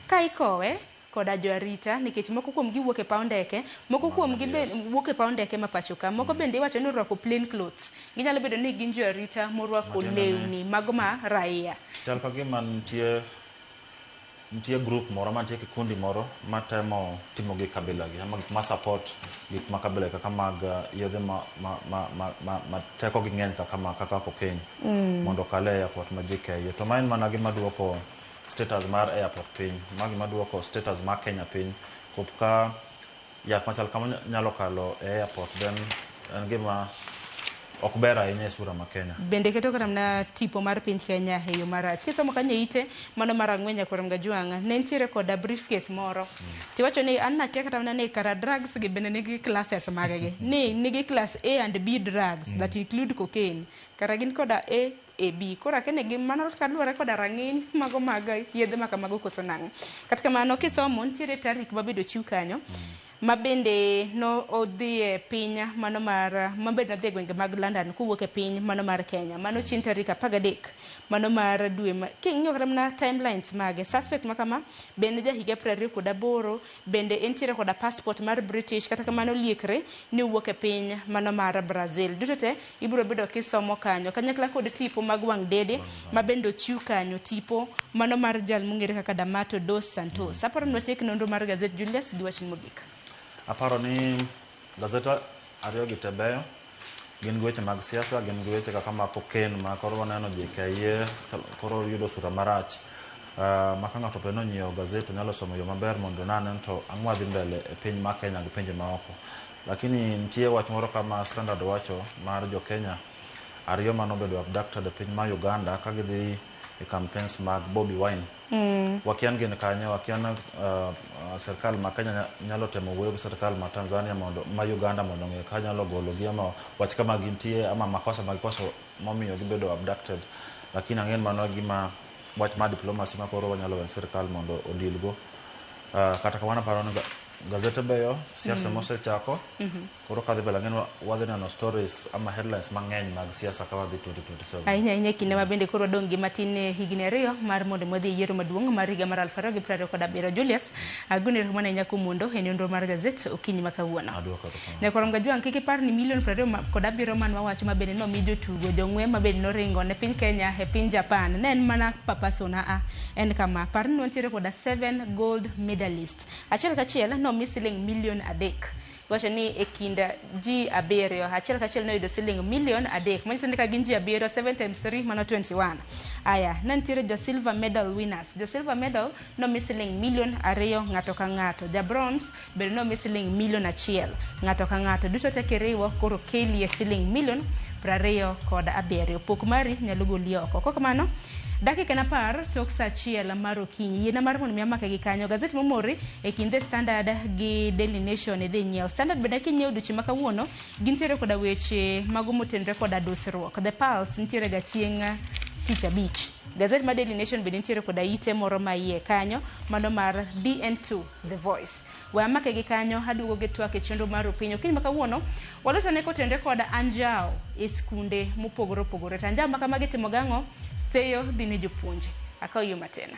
ka ikowe koda jo arita, nikech moko kuom gi wuok e paw ndeke, moko kuom gi be wuok e paw ndeke ma pacho ka, moko bende iwacho ni orwako plain clothes. Ginyalo bedo ni gin jo arita morwako lewni mago ma raia.
Chal ka gima nitie group moro mantie kikundi moro matemo timo gik kabila gi ama gik ma support gik ma kabila kaka mag yedhe ma teko gi ng'eny kaka ma kaka cocaine mondo okal e airport ma JKIA. To ma en mana gima duoko status mar airport piny, ma gima duoko status mar Kenya piny. Kop ka yath machal kama nyalo kalo e airport, then en gima Ok ber ahinya e sura ma Kenya.
Bende keto kata mana tipo mar piny Kenya e yo marach. Kisomo kanyo e ite mano mar ang'wen nyakwar Mgajwang', ne nitiere koda briefcase moro. Tiwacho ni an nakia kata mana ni kara drugs gi bende nigi classes maggi. Ni nigi class A and B drugs that include cocaine. Kara gin koda A, A, B. Koro akia ni gin mano kaluwore koda rang'iny mago mag yedhe ma kamago koso nang'o. Kata kamano kisomo nitiere tarik mabende ochiw kanyo. Ma bende no odhi e piny mano mar ma bende nodhi e gwenge mag London kowuok e piny mano mar Kenya. Mano chieng' tarik 13 mano mar dwe ma king'iyo kata mana timelines mage suspect ma kama bende ja higa 28 bende entiere koda passport mar British kata kamano liekre ni owuok e piny mano mar Brazil. Duto te ibiro bedo kisomo kanyo kanyakla kod tipo mag wang' dede ma bende ochiw kanyo tipo mano mar jal mong'ere kaka Damato dos Santos. Aparo ni watiek nonro mar gazet Julius gi wach mogik.
Aparo ni gazeta ariyo gi te beyo, gin gi weche mag siasa, gin gi weche kaka mag cocaine ma koro waneno JKIA koro yudo sura marach. Ma ka ng'ato bende onyiewo gazet to nyalo somo yo maber mondo nane to ang'o madhi mbele e piny ma Kenya gi pinje maoko. Lakini nitie wach moro kama Standard wacho mar jo Kenya ariyo manobedo abducted e piny ma Uganda ka gidhi e campaigns mag Bobi Wine. Wakia gin kanye, wakia sirkal ma Kenya nyalo temo wuoyo gi sirkal ma Tanzania mondo ma Uganda mondo ong'e ka nyalo gologi ama wach kama gintie ama makosa magikoso momiyo gibedo abducted. Lakini ang'e ni mano gima wach mar diplomacy ma koro wanyalo weyo sirkal mondo odil go. Kata kamano aparo ni gazete beyo, siasa mosechako. Koro kadhi mbele ang'e ni wadhi neno stories ama headlines mang'eny mag siasa ka wadhi 2027.
Ahinya ahinya e kinde ma bende koro wadong' gi matin e higni 2 mar mondo wadhi e yiero maduong' mar higa mar 2027. Julius, agoni erokamano ahinya kuom mondo e nonro mar gazet okinyi ma kawuono.
Aduoko erokamano.
Nyakwar Mgajwang', kik ipar ni milion 27 man wawacho ma bende nomi jotugo jong'we ma bende noringo ne piny Kenya e piny Japan. Ne en mana papasona a en kama. Par ni wantiere koda 7 gold medalist. Achiel kachiel nomi siling milion 3. Wacho ni e kind ji 7, achiel kachiel noyudo siling milion 3. Manyiso ni ka gin ji 7, 7 times 3 mano 21. Aya, ne nitiere jo silver medal winners. Jo silver medal nomi siling milion 2 ng'ato ka ng'ato. Ja bronze bende nomi siling milion 1 ng'ato ka ng'ato. Duto te kiriwo koro kelie siling milion 27. Pok mari nyalo goli oko. Kok kamano, dakika na 10 tok saa 1 mar okinyi. Yiena mar mondo mi amake gi kanyo. Gazet momori e kind The Standard gi Daily Nation idhi nyiewo. Standard bende kinyiewo odiochieng' ma kawuono gintiere koda weche mago motenore koda dusruok. The Pulse nitiere ga chieng' tich abich. Gazet mar Daily Nation bende nitiere koda ite moro ma iye kanyo mano mar DN2 The Voice. We amake gi kanyo aduogo gi twak e chenro mar Opinyi. Okinyi ma kawuono walosane kotenore koda anjao e skunde mopogore opogore. To anjao ma kamagi timo gang'o? Seyo dhi ne jopuonje. Akaw yo matena.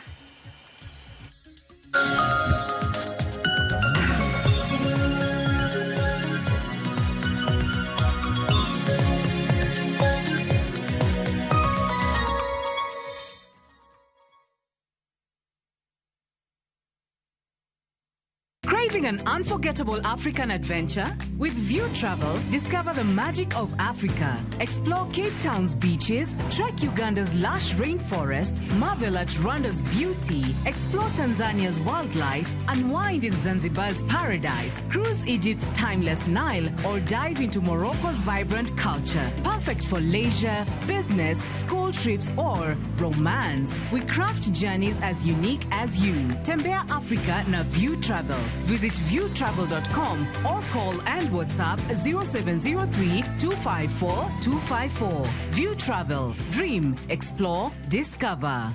Craving an unforgettable African adventure? With View Travel, discover the magic of Africa. Explore Cape Town's beaches, trek Uganda's lush rainforests, marvel at Rwanda's beauty, explore Tanzania's wildlife, unwind in Zanzibar's paradise, cruise Egypt's timeless Nile, or dive into Morocco's vibrant culture. Perfect for leisure, business, school trips, or romance. We craft journeys as unique as you. Tembea Africa na View Travel. Visit viewtravel.com or call and WhatsApp 0703 254 254. View Travel. Dream, explore, discover.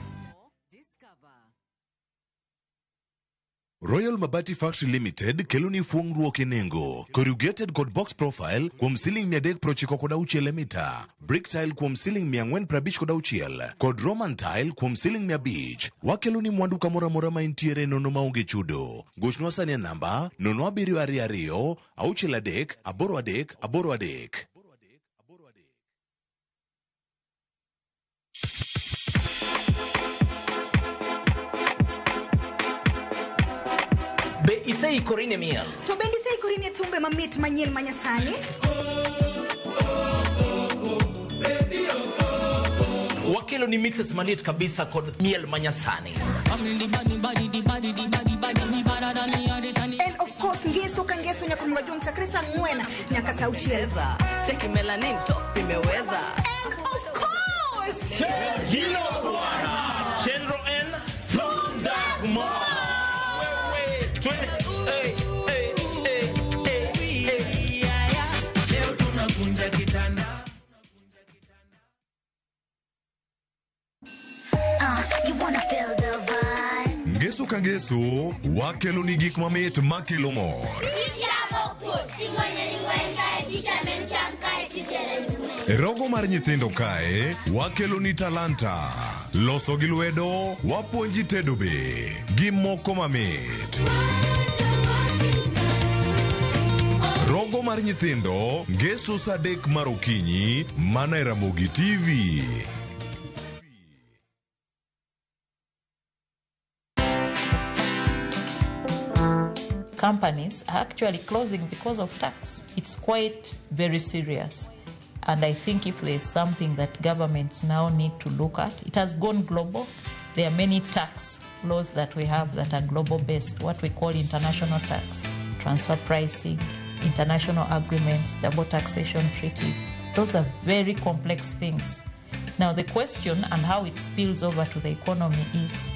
Royal Mabati Factory Limited kelo ni fuong'ruok e nengo. Corrugated kod box profile kuom siling 396 e mita, brick tile kuom siling 456 kod Roman tile kuom siling 500. Wakelo ni mwandu kamoro amora ma intiere nono maonge chudo. Gochnwa sani e namba 0722 63 83 83.
Be iseikori ne miel?
To bende iseikori ne thumbe mamit manyien manyasani?
Wakelo ni mixes maliet kabisa kod miel manyasani.
And of course, course ngeso ka ngeso nyaka onego juong' chakre saa 4 nyaka saa 6.
Cheki melanin top imeweza.
And of course,
Hilo bwana. Chenro N Thundagmo. Wewe twende. Hey, hey, hey, hey, hey. Leo tunakunja kitanda.
You wanna feel the vibe.
Ngeso ka ngeso wakelo ni gik mamit makelo mor. E rogo mar nyithindo kae wakelo ni talanta, loso gi lwedo, wapuonji tedo be gi moko mamit. Rogo mar nyithindo ngeso saa 3 mar okinyi mana e Ramogi TV.
Companies are actually closing because of tax. It's quite very serious. And I think if there's something that governments now need to look at, it has gone global. There are many tax laws that we have that are global based, what we call international tax, transfer pricing, international agreements, double taxation treaties. Those are very complex things. Now the question and how it spills over to the economy is,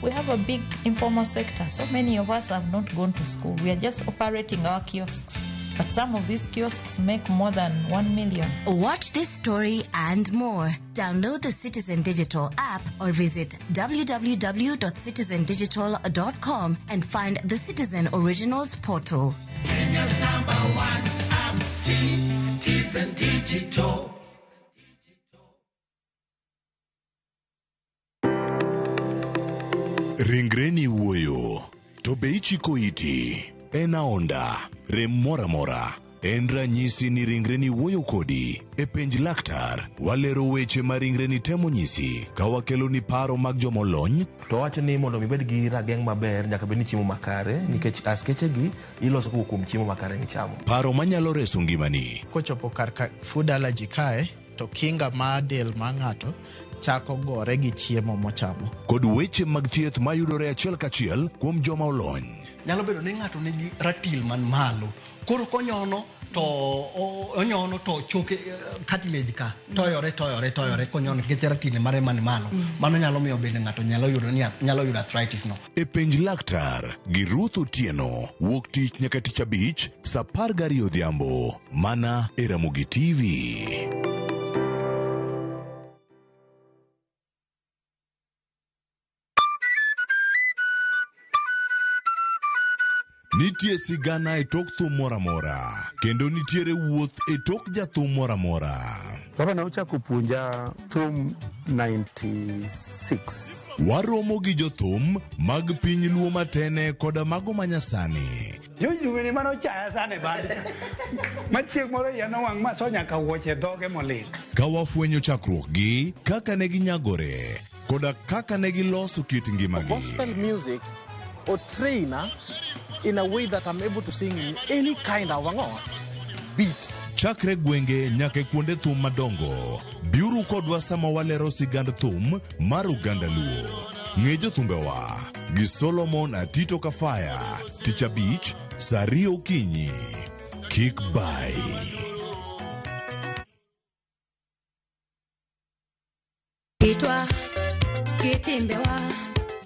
we have a big informal sector. So many of us have not gone to school. We are just operating our kiosks. But some of these kiosks make more than 1 million.
Watch this story and more. Download the Citizen Digital app or visit www.citizendigital.com and find the Citizen Originals portal.
Kenya's number one app, Citizen Digital.
Ringreni wuoyo, to be ichiko iti? En aonda, rem moro amora. En ranyisi ni ringreni wuoyo kodi. E penj laktar, walero weche ma ringreni temo nyisi ka wakelo ni paro mag jomolony.
To wacho ni mondo ibed gi rageng' maber nyaka bed ni chiemo makare nikech askeche gi iloso kowuok kuom chiemo makare michamo.
Paro manyalo reso ngimani.
Kochopo kar ka food allergy kae to kinga mar del mar ng'ato chako gore gi chiemo mochamo.
Kod weche mag thieth mayudore achiel kachiel kuom joma olony.
Nyalo bedo ni ng'ato nigi ratil man malo. Koro konyono to onyono to choke cartilage ka toyore toyore toyore konyono nikech ratil mare man malo. Mano nyalo miyo bende ng'ato nyalo yudo ni nyalo yudo arthritis no.
E penj laktar gi Ruth Otieno wuok tich nyaka tich abich saa 12 odhiambo mana e Ramogi TV. Nitie sigana e tok thum moro amora, kendo nitiere wuoth e tok jathum moro amora.
Baba ne ochako puonja thum 96.
Waromo gi jothum mag piny Luo matene koda mago manyasani.
Jojuwene mane ochaya sana e band. Ma chieng' moro iya nowang' ma so nyaka wuoche dhoge molil.
Ka wafwenyo chakruokgi, kaka ne ginyagore, koda kaka ne giloso kit ngimagi.
Gospel music or trainer in a way that I'm able to sing in any kind of beat.
Chakre gwenge nyaka kuonde thum madongo, biuru kodwa sama walero sigand thum mar oganda Luo. Ng'e jothumbewa gi Solomon Atito Kafaya, tich abich saa 2 okinyi. Kik bai.
Kitwa kitimbewa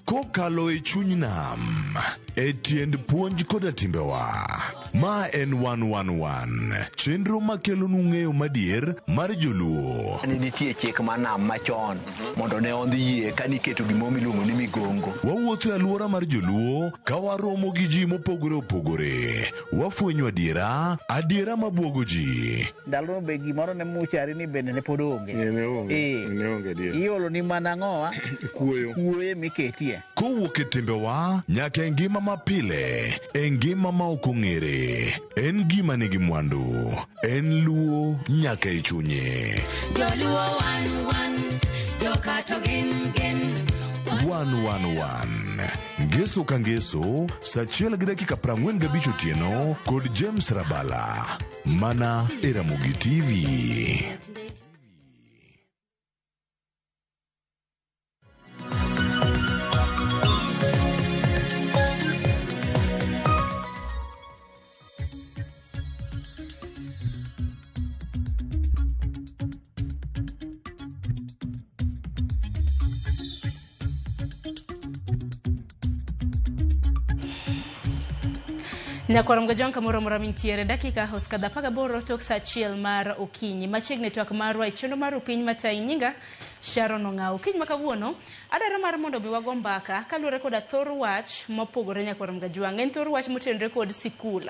Kokalo e chuny nam, e tiend puonj koda timbewa. Ma en 111, chenro makelonu ng'eyo madier mar joluo.
Ne nitie chik mar nam machon mondo ne ondhi yie ka niketo gimoro miluongo ni migongo.
Wawuotho e alwora mar joluo ka waromo gi ji mopogore opogore. Wafwenyo adiera, adiera mabuogo ji.
Ndalono be gimoro ne muchari ni bende ne pod onge.
Ne onge adier.
Iolo ni mana ang'owa?
Kuoyo.
Kuoyo miketie.
Kowuok e timbewa nyaka e ngima mapile, e ngima ma ok ong'ere. En gima nigi mwandu, en Luo nyaka e chunye.
Joluo wan wan, jokato gin gin.
111 Ngeso ka ngeso saa 1:45 otieno kod James Rabala mana e Ramogi TV.
Nyakwar Mgajwang' kamoro amora mintiere, dakika osekadho 18 tok saa 1 mar okinyi. Machiegni twak marwa e chenro mar Upiny Matayi. Nyinga Sharon Ong'aw. Okinyi ma kawuono, adwaro mar mondo mi wago mbaka kaluwore koda thor wach mopogore Nyakwar Mgajwang'. En thor wach motenore kod sikul.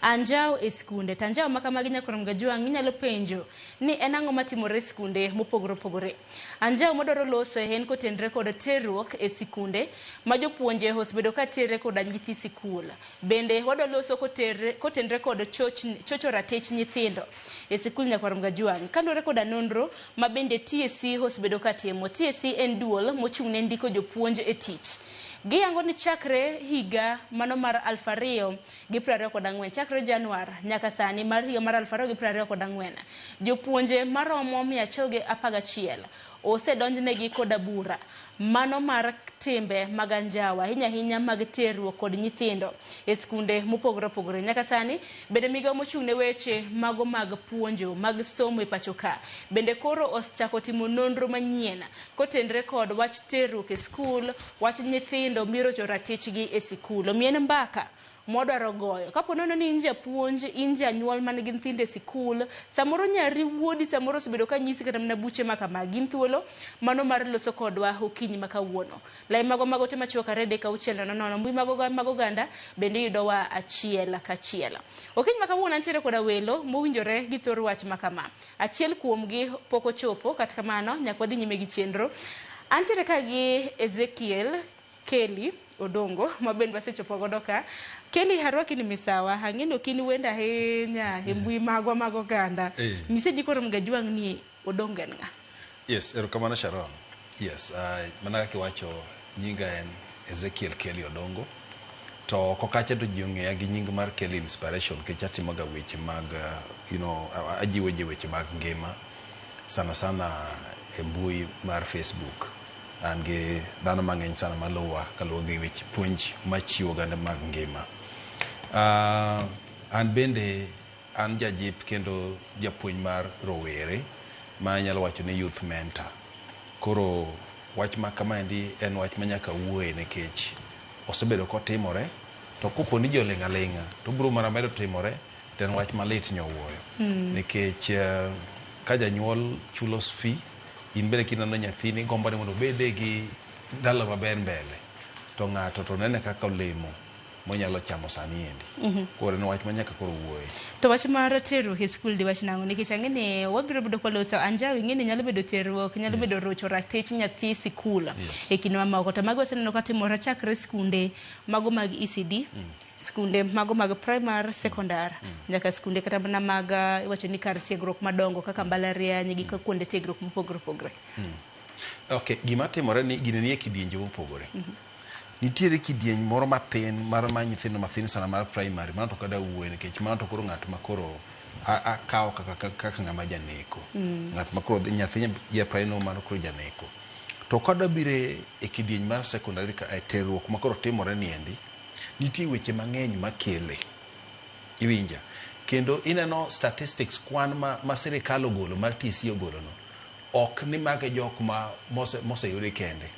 Anjawo e sikunde. To anjawo ma kamagi Nyakwar Mgajwang' inyalo penjo ni en ang'o matimore e sikunde mopogore opogore. Anjawo madwaro loso en kotenore kod terruok e sikunde ma jopuonje osebedo ka terre koda nyithi sikul. Bende wadwa loso kotenre kod chocho ratich nyithindo e sikul Nyakwar Mgajwang'. Kaluwore koda nonro ma bende TSC osebedo ka timo. TSC en duol mochung' ne ndiko jopuonj e tich. Giyango ni chakre higa mano mar 2024, chakre Januar nyaka sani mar higa mar 2024, jopuonje maromo 111 osedonjnegi koda bura mano mar timbe mag anjawa, ahinya ahinya mag terruok kod nyithindo e skunde mopogore opogore. Nyaka sani bende migawo mochung' ne weche mago mag puonjo mag somo e pacho ka bende koro osechako timo nonro manyien kotenre kod wach terruok e skul, wach nyithindo mirocho ratichgi e sikul. Omiyo en mbaka mwadwaro goyo. Kapo nono ni in japuonj, in janyuol man gi nyithindo e sikul, samoro nyari wuodi samoro osebedo ka nyisi kata mana buche ma kamagi, in thuolo mano mar loso kodwa okinyi ma kawuono. Lai magwa mag ote machuok 2 3 6 0 0, mbui mag oganda bende iyudowa achiel kachiel. Okinyi ma kawuono antiere koda welo mowinjore gi thor wach ma kama. Achiel kuomgi pok ochopo, kata kamano nyaka wadhi nyime gi chenro. Antiere ka gi Ezekiel Kelly Odongo ma bende wasechopo godo ka. Kelly, arwaki ni misawa. Ang'e ni ok in wendo ahinya e mbui magwa mag oganda. Nyise ji koro Mgajwang' ni Odongo en ng'a?
Yes, erokamano Sharon. Yes, mana kaka iwacho nyinga en Ezekiel Kelly Odongo. To oko kacha to ji ong'eya gi nying mar Kelly Inspiration nikech atimoga weche mag, ajiwo ji weche mag ngima sana sana e mbui mar Facebook. An gi dhano mang'eny sana maluwa kaluwo gi weche puonj machiwo oganda mag ngima. An bende an jajip kendo japuonj mar rowere ma anyalo wacho ni youth mentor. Koro wach ma kamaendi en wach ma nyaka wuoye nikech osebedo kotimore, to kopo ni ji oling' aling'a to obiro mana medo timore, to en wach malit nyowuoyo. Nikech ka janyuol chulo fee, in bende kineno nyathini igombo ni mondo obede gi ndalo maber mbele, to ng'ato to nene kaka olemo monyalo chamo sani endi. Koro en wach ma nyaka koro wuoye.
To wach mar terruok e skul diwach nang'o? Nikech ang'e ni wabiro bedo kwaloso anjawo, ing'e ni nyalo bedo terruok, nyalo bedo rocho ratich nyathi sikul e kinde mamoko. To mago waseneno ka timore chakre skunde mago mag ECD, skunde mago mag primary, secondary, nyaka skunde kata mana mag iwacho ni kar tiegruok madongo kaka mbalariany gi kuonde tiegruok mopogore opogore.
Okay, gima timore ni gini nie kidienje mopogore. Nitiere kidieny moro mathin mar ma nyithindo mathin sana mar primary, mano to kada wuoye nikech mano to koro ng'at ma koro akawo kaka ng'ama janeko. Ng'at ma koro nyathi ja primary mano koro janeko. To kada bire e kidieny mar secondary ka e terruok ma koro timore niendi, nitie weche mang'eny makele. Iwinja? Kendo ineno statistics kwan ma sirikal ogolo mar TSC ogolo no, ok ni mage jok ma moseyudi kende.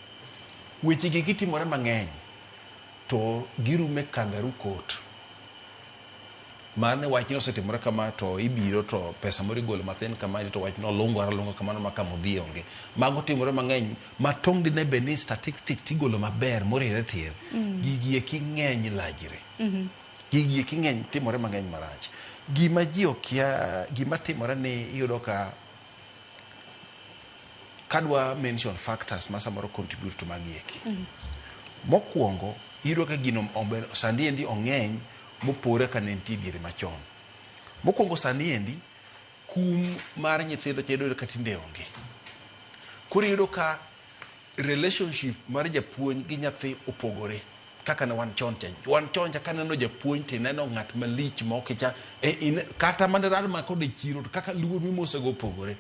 Weche gi gitimore mang'eny to girume kangaroo court. Mar ni wach ni osetimore kama to ibiro to pesa moro igolo mathin kama to wach no lungore alunga kamano ma kama odhi onge. Mago timore mang'eny ma tong' dine bed ni statistics tigolo maber moriere tir. Gigi eki ng'eny lajre. Gigi eki ng'eny timore mang'eny marach. Gima ji okia, gima timore ni iyudo ka kadwa mention factors ma samoro contribute to magi eki. Mokwongo, iyudo ka gino sani endi ong'eny mopore ka ne nitie diere machon. Mokwongo sani endi, kum mar nyithindo cha iyudo ka tinde onge. Koro iyudo ka relationship mar japuonj gi nyathi opogore kaka ne wan chon cha. Wan chon cha kaneno japuonj tineno ng'at malich ma okicha, kata mana rad ma kode chiro to kaka luor mimosego opogore.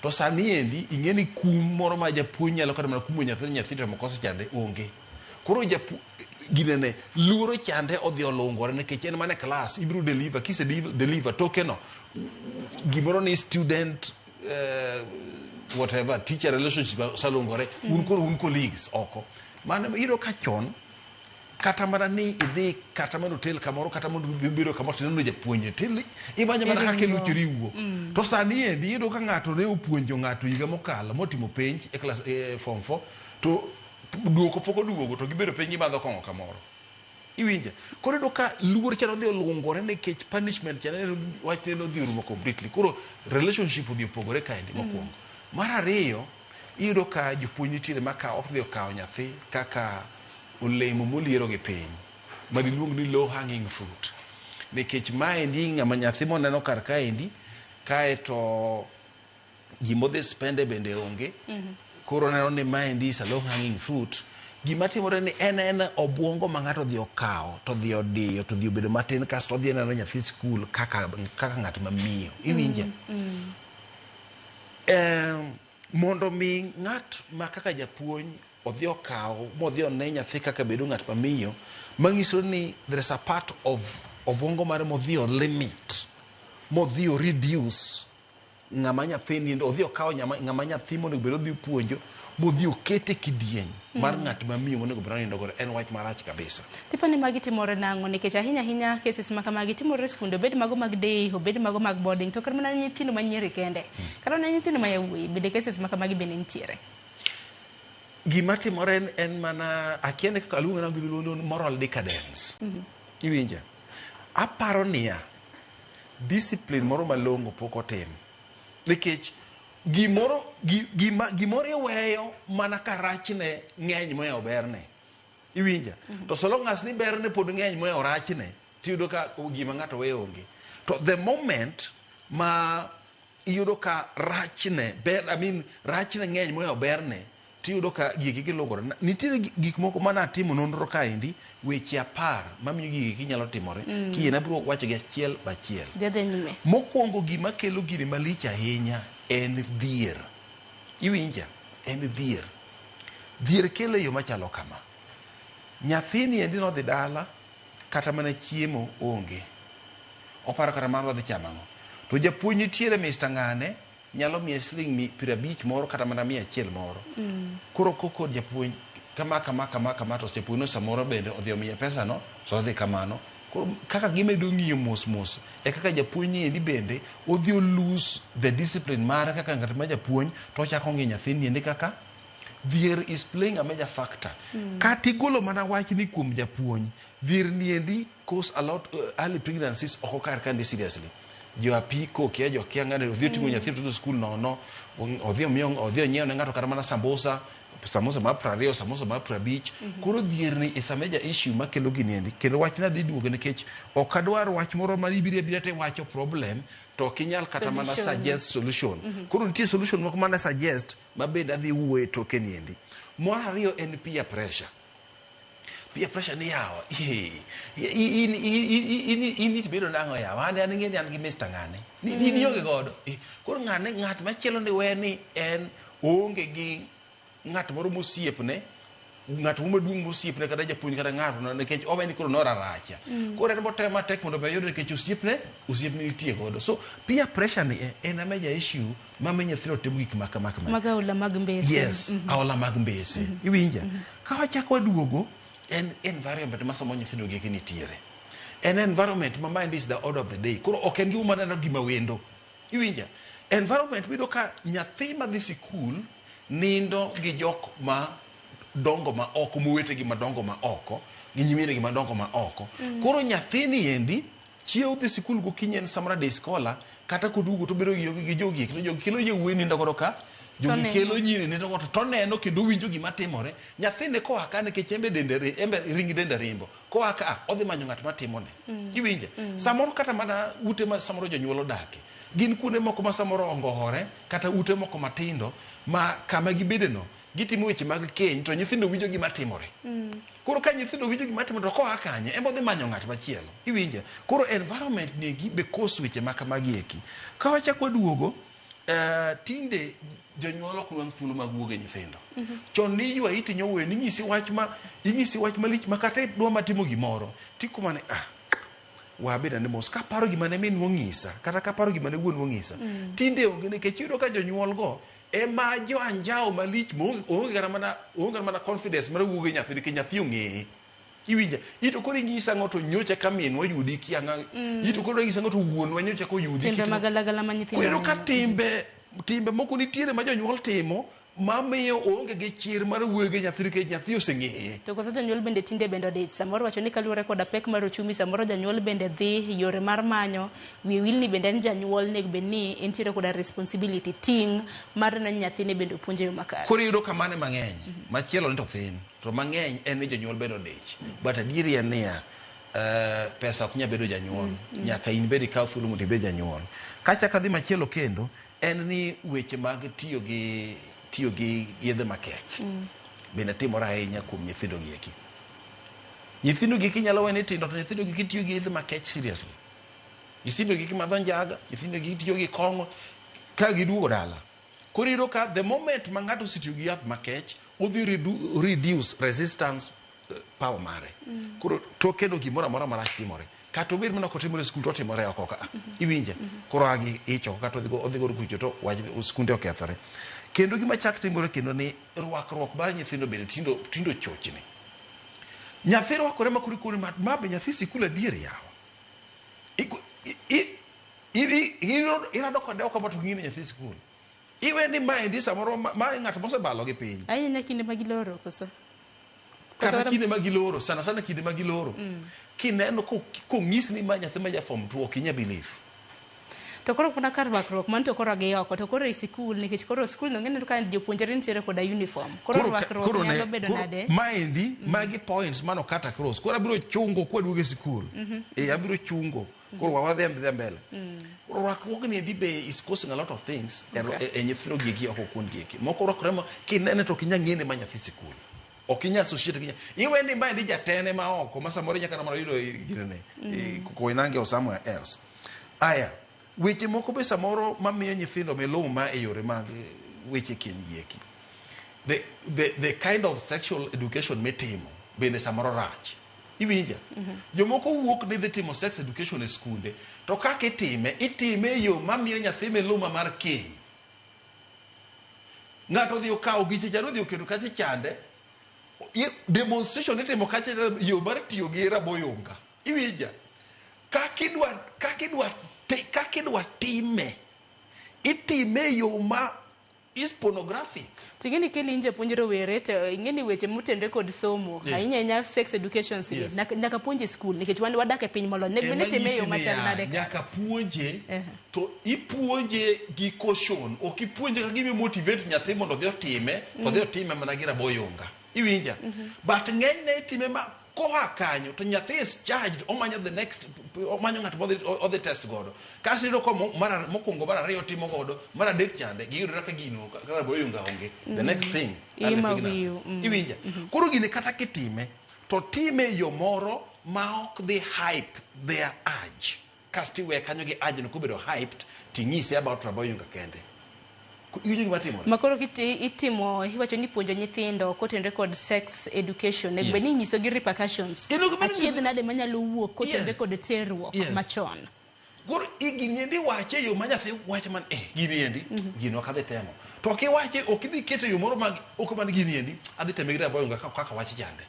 To sani endi ing'e ni kum moro ma japuonj nyalo kata mana kumo nyathi, nyathi to makosa chande onge. Koro ginene luoro chande odhi olungore nikech en mana e klas ibiro deliver, kise deliver toke no gimoro ni student whatever teacher relationship oselungore, un koro un colleagues oko. Mano iyudo ka chon Kata mana ni idhi kata mana hotel kamoro kata mondo idhi bedo kamoro tineno japuonj til imanyo mana kaka
Iringo.
iluchori iwuok. To sani endi iyudo ka ng'ato ne opuonjo ng'ato higa mokalo motimo penj e klas e form 4 to duoko pok oduogo to gibedo piny gimadho kong'o kamoro. Iwinja? Koro iyudo ka luor cha nodhi olungore nikech punishment cha ne wachne nodhi orumo completely. Koro relationship odhi opogore kaendi mokwongo. Mar ariyo, iyudo ka jopuonj nitiere ma ka odhi okawo nyathi kaka olemo moliero gi piny ma diluong ni low hanging fruit. Nikech maendi ng'ama nyathi moneno kar kaendi kaeto gimodhi spende bende onge koro neno ni maendi is a low hanging fruit gima timore ni en en obuongo ma ng'ato odhi okawo to odhi odiyo to odhi obedo matin kasto odhi neno nyathi skul kaka, kaka ng'at mamiyo iwinja mondo mi ng'at ma kaka japuonj odhi okaw modhi one nyathi kaka bedo ng'at mamiyo manyiso ni there is a part of obuongo mare modhi o limit modhi o reduce ng'ama nyathi nindo odhi okawo ng'ama nyathi monego bed odhi puonjo modhi okete kidieny mar ng'at mamiyo monego bed onindo godo en wach marach kabisa.
Tiponi magi timore nang'o nikech ahinya ahinya cases ma kamagi timore e skunde obed mago mag day obed mago mag boarding to kata mana nyithindo ma nyiri kende kata mana nyithindo ma yawuoyi bende cases ma kamagi bende nitiere.
Gima timore en mana akia ni kaka aluonge gi dholuo ni moral decadence. Iwinja? Aparo niya, discipline moro malong'o pok otim. Nikech gimoro gima gimoro iweyo mana ka rachne ng'eny mohewo berne. Iwinja? To so long as ni berne pod ng'eny mohewo rachne, tiyudo ka gima ng'ato weyo onge. To the moment ma iyudo ka rachne ber, I mean, rachne ng'eny mohewo berne, tiyudo ka gigi gilungore. Nitiere gik moko mane atimo nonro kaendi, weche 10 mamiyo gigi nyalo timore. Kiyie abiro wacho gi achiel bachiel.
Jadhi nyime.
Mokwongo gima kelo gini malich ahinya en dhier. Iwinja? En dhier. Dhier kelo e yo machalo kama. Nyathini endi nodhi dala, kata mana chiemo onge. Oparo kata mana odhi chamo ang'o. To japuonj nitiere Mr. Ng'ane nyalo miye siling 50 moro kata mana 100 moro. Koro koko japuonj kama kama kama kama to japuonj no samoro bende odhi omiye pesa no to odhi kamano. Koro kaka gimedo ng'iyo mos mos e kaka japuonj ni endi bende odhi o lose the discipline mare kaka ng'at ma japuonj to ochako ng'iyo nyathini endi kaka dhier is playing a major factor. Kata igolo mana wach ni kuom japuonj, dhier ni endi cause a lot early pregnancies oko kar kandi seriously. Jo apiko kia jo kia ng'ane odhi oting'o nyathi to skul nono odhi omiyo odhi onyiewo ne ng'ato kata mana sambusa samosa mar 20 samosa mar 50. Koro dhier ni is a major issue makelo gini endi kendo wach ni adhi duogo nikech ok adwar wach moro ma ibiro abira to iwacho problem to ok inyal kata mana
Solution.
suggest solution. Koro nitie solution moko mana suggest ma bende adhi wuoye toke ni endi. Mar ariyo en peer pressure. Peer pressure ni yawa in it bedo nang'o yawa an ing'e ni an gi Mr. Ng'ane ni in ionge godo. Koro ng'ane ng'at machielo ni we ni en oonge gi ng'at moro mosiepne ng'at moro maduong' mosiepne kata japuonj kata ng'ato no nikech owe ni koro noraracha. Koro en botemo matek mondo mi oyud nikech osiepne nitie godo. So peer pressure ni en a major issue mamiyo nyithindo timo gik ma kama kama.
Mag aola mag mbese.
Yes, aola mag mbese. Iwinja? Ka wachako waduogo, en environment ma somo nyithindo gi eki nitiere. En environment ma mind is the order of the day. Koro ok en gima waneno gima wendo. Iwinja? Environment miyudo ka nyathi madhi sikul nindo gi jok ma dongo ma oko, mowetegi madongo ma oko, gi nyiminegi madongo ma oko. Koro nyathini endi chiew dhi sikul gokinyi en samoro day scholar, kata koduogo to obedo gi jogi eki, to jogi kelo yawuoyi nindo godo ka, jogi kelo nyiri nindo godo, to oneno kendo owinjo gima timore. Nyathini koa ka nikech embe dende embe ring dende rimbo, koa ka odhi manyo ng'at matimone. Iwinje? Samoro kata mana ute ma samoro jonyuol odake, gin kuonde moko ma samoro ongohore, kata ute moko matindo ma kama gibede no, gitimo weche mag keny to nyithindo winjo gima timore. Koro ka nyithindo winjo gima timore to koa kanye, en bodhi manyo ng'at machielo. Iwinje? Koro environment ni eki be cause weche ma kamagi eki. Ka wachako waduogo, tinde jonyuol ok nwang' thuolo mag wuoyo gi nyithindo. Chon ni ywayi tinyowuoyo, ninyisi wach ma inyisi wach malich ma kata idwa matimo gimoro, tikuma ni wabed ane mos kaparo gima ne minwa onyisa kata kaparo gima ne wuonwa onyisa. Tinde onge nikech iyudo ka jonyuol go ema jo anjawo malich maonge onge kata mana confidence mar wuoyo gi nyathi nikech nyathi ong'eye. Iwinja? Ito koro inyisa ang'o to nyocha ka minwa oyudi kia ang'o. Ito koro inyisa ang'o to wuonwa nyocha koyudi.
Timbe magalagala ma nyithindo
Koro ka
neno.
timbe moko nitiere ma jonyuol timo mamiyo oonge gi chir mar wuoyo gi nyathi nikech nyathi oseng'eye.
To koso jonyuol bende tinde bende odich. Samoro wacho ni kaluwore koda pek mar uchumi, samoro janyuol bende dhi yore mar manyo. Wiye wil ni bende en janyuol nego bed ni entiere koda responsibility, ting' mar neno ni nyathine bende opuonjo e yo makare.
Koro iyudo ka mane mang'eny, machielo ni to thin, to mang'eny en ni jonyuol bende odich. But adieri en niya, pesa ok nyal bedo janyuol. Nyaka in bende ikaw thuolo mondo ibed janyuol. Kachako adhi machielo kendo, en ni weche mag tiyo gi yedhe makech. Bende timore ahinya kuom nyithindo gi eki. Nyithindo gi eki nyalo wene tindo, to nyithindo gi eki tiyo gi yedhe makech seriously. Nyithindo gi eki madho njaga, nyithindo gi tiyo gi kong'o, ka giduogo dala. Koro iyudo ka the moment ma ng'ato osetiyo gi yath makech, odhi reduce resistance power mare. Koro tokeno gimoro amora marach timore. Kata obed mana kotimore e skul to otimore oko ka. Iwinje? Koro a gi ich oko kata odhi godo kucho to wach skunde okethore. Kendo gima chak timore kendo ni rwakruok mar nyithindo bende tindo chochni. Nyathi rwakore ma koro ikoni ma be nyathi sikul adier yawa. Irado kode oko ma to ging'e ni nyathi sikul. Iwe ni maendi samoro ma ng'at mosebalo gi piny.
Ahinya kinde ma giloro koso?
Kata kinde ma giloro, sana sana kinde ma giloro. Kineno kong'isi ni ma nyathi ma ja form 2 ok inyal believe.
To koro kuna kar rwakruok mano to koro gi oko, to koro e sikul nikech koro sikul no ng'eni ka jopuonjre nitiere koda uniform. Koro rwakruok nyalo bedo nade?
Maendi magi points mano kata cross. Koro abiro chungo kwaduogo e sikul. Abiro chungo. Koro wadhi mbele. Rwakruok ni endi be is causing a lot of things e nyithindo gi eki oko kuond gi eki. Moko rwakore ma kinene to ok inyal ng'ene ma nyathi sikul. Ok inyal associate gi iwe ni maendi jatene ma oko ma samoro inyalo kata mana yudo ginene Koinange or somewhere else. Aya, weche moko be samoro mamiyo nyithindo miluma e yore mag weche keny gi eki. The kind of sexual education mitimo bende samoro rach. Iwinja? Jomoko wuok ni dhi timo sex education e skunde, to kaka itime, itime e yo mamiyo nyathi miluma mar keny. Ng'ato odhi okawo giche cha odhi oketo kacha chande. Demonstration itimo kacha yo mar tiyo gi raboyunga. Iwinja? Kaka idwa time, itime e yo ma is pornographic.
Ting'eni keli in japuonj rowere to ing'eni weche motenore kod somo ahinya ahinya sex education nyaka puonj e skul nikech wan wadak e piny molony. Nego bed ni itime e yo machal nade ka?
Nyaka puonje to ipuonje gi caution. Ok ipuonje ka gima motivate nyathi mondo odhi otime, to odhi otime mana gi raboyunga. Iwinja? But ng'enyne itime ma koa kanyo to nyathi is charged, omanyo the next, omanyo ng'at modhi odhi test godo. Kasto iyudo ka mokwongo mar ariyo otimo godo, mar adek chande giyudore ka gino ka raboyunga onge. The next thing,
Ima
pregnancy.
wiu.
Iwinja? Koro gini kata kitime, to time e yo moro ma ok dhi hype their urge. Kasto iweye kanyo gi urge no kobedo hyped, ting'ise about raboyunga kende. Iwinjo gima timore?
Ma koro itimo iwacho ni puonjo nyithindo kotenore kod sex education nego bed ni inyiso gi repercussions. Achiedh nade manyalo wuok kotenore kod terruok machon.
Koro gini endi iwache e yo ma nyathi wacho man gini endi, gini ok adhi temo. To ok iwache, ok idhi keto e yo moro mag ok man gini endi, adhi teme gi raboyunga kaka wach chande.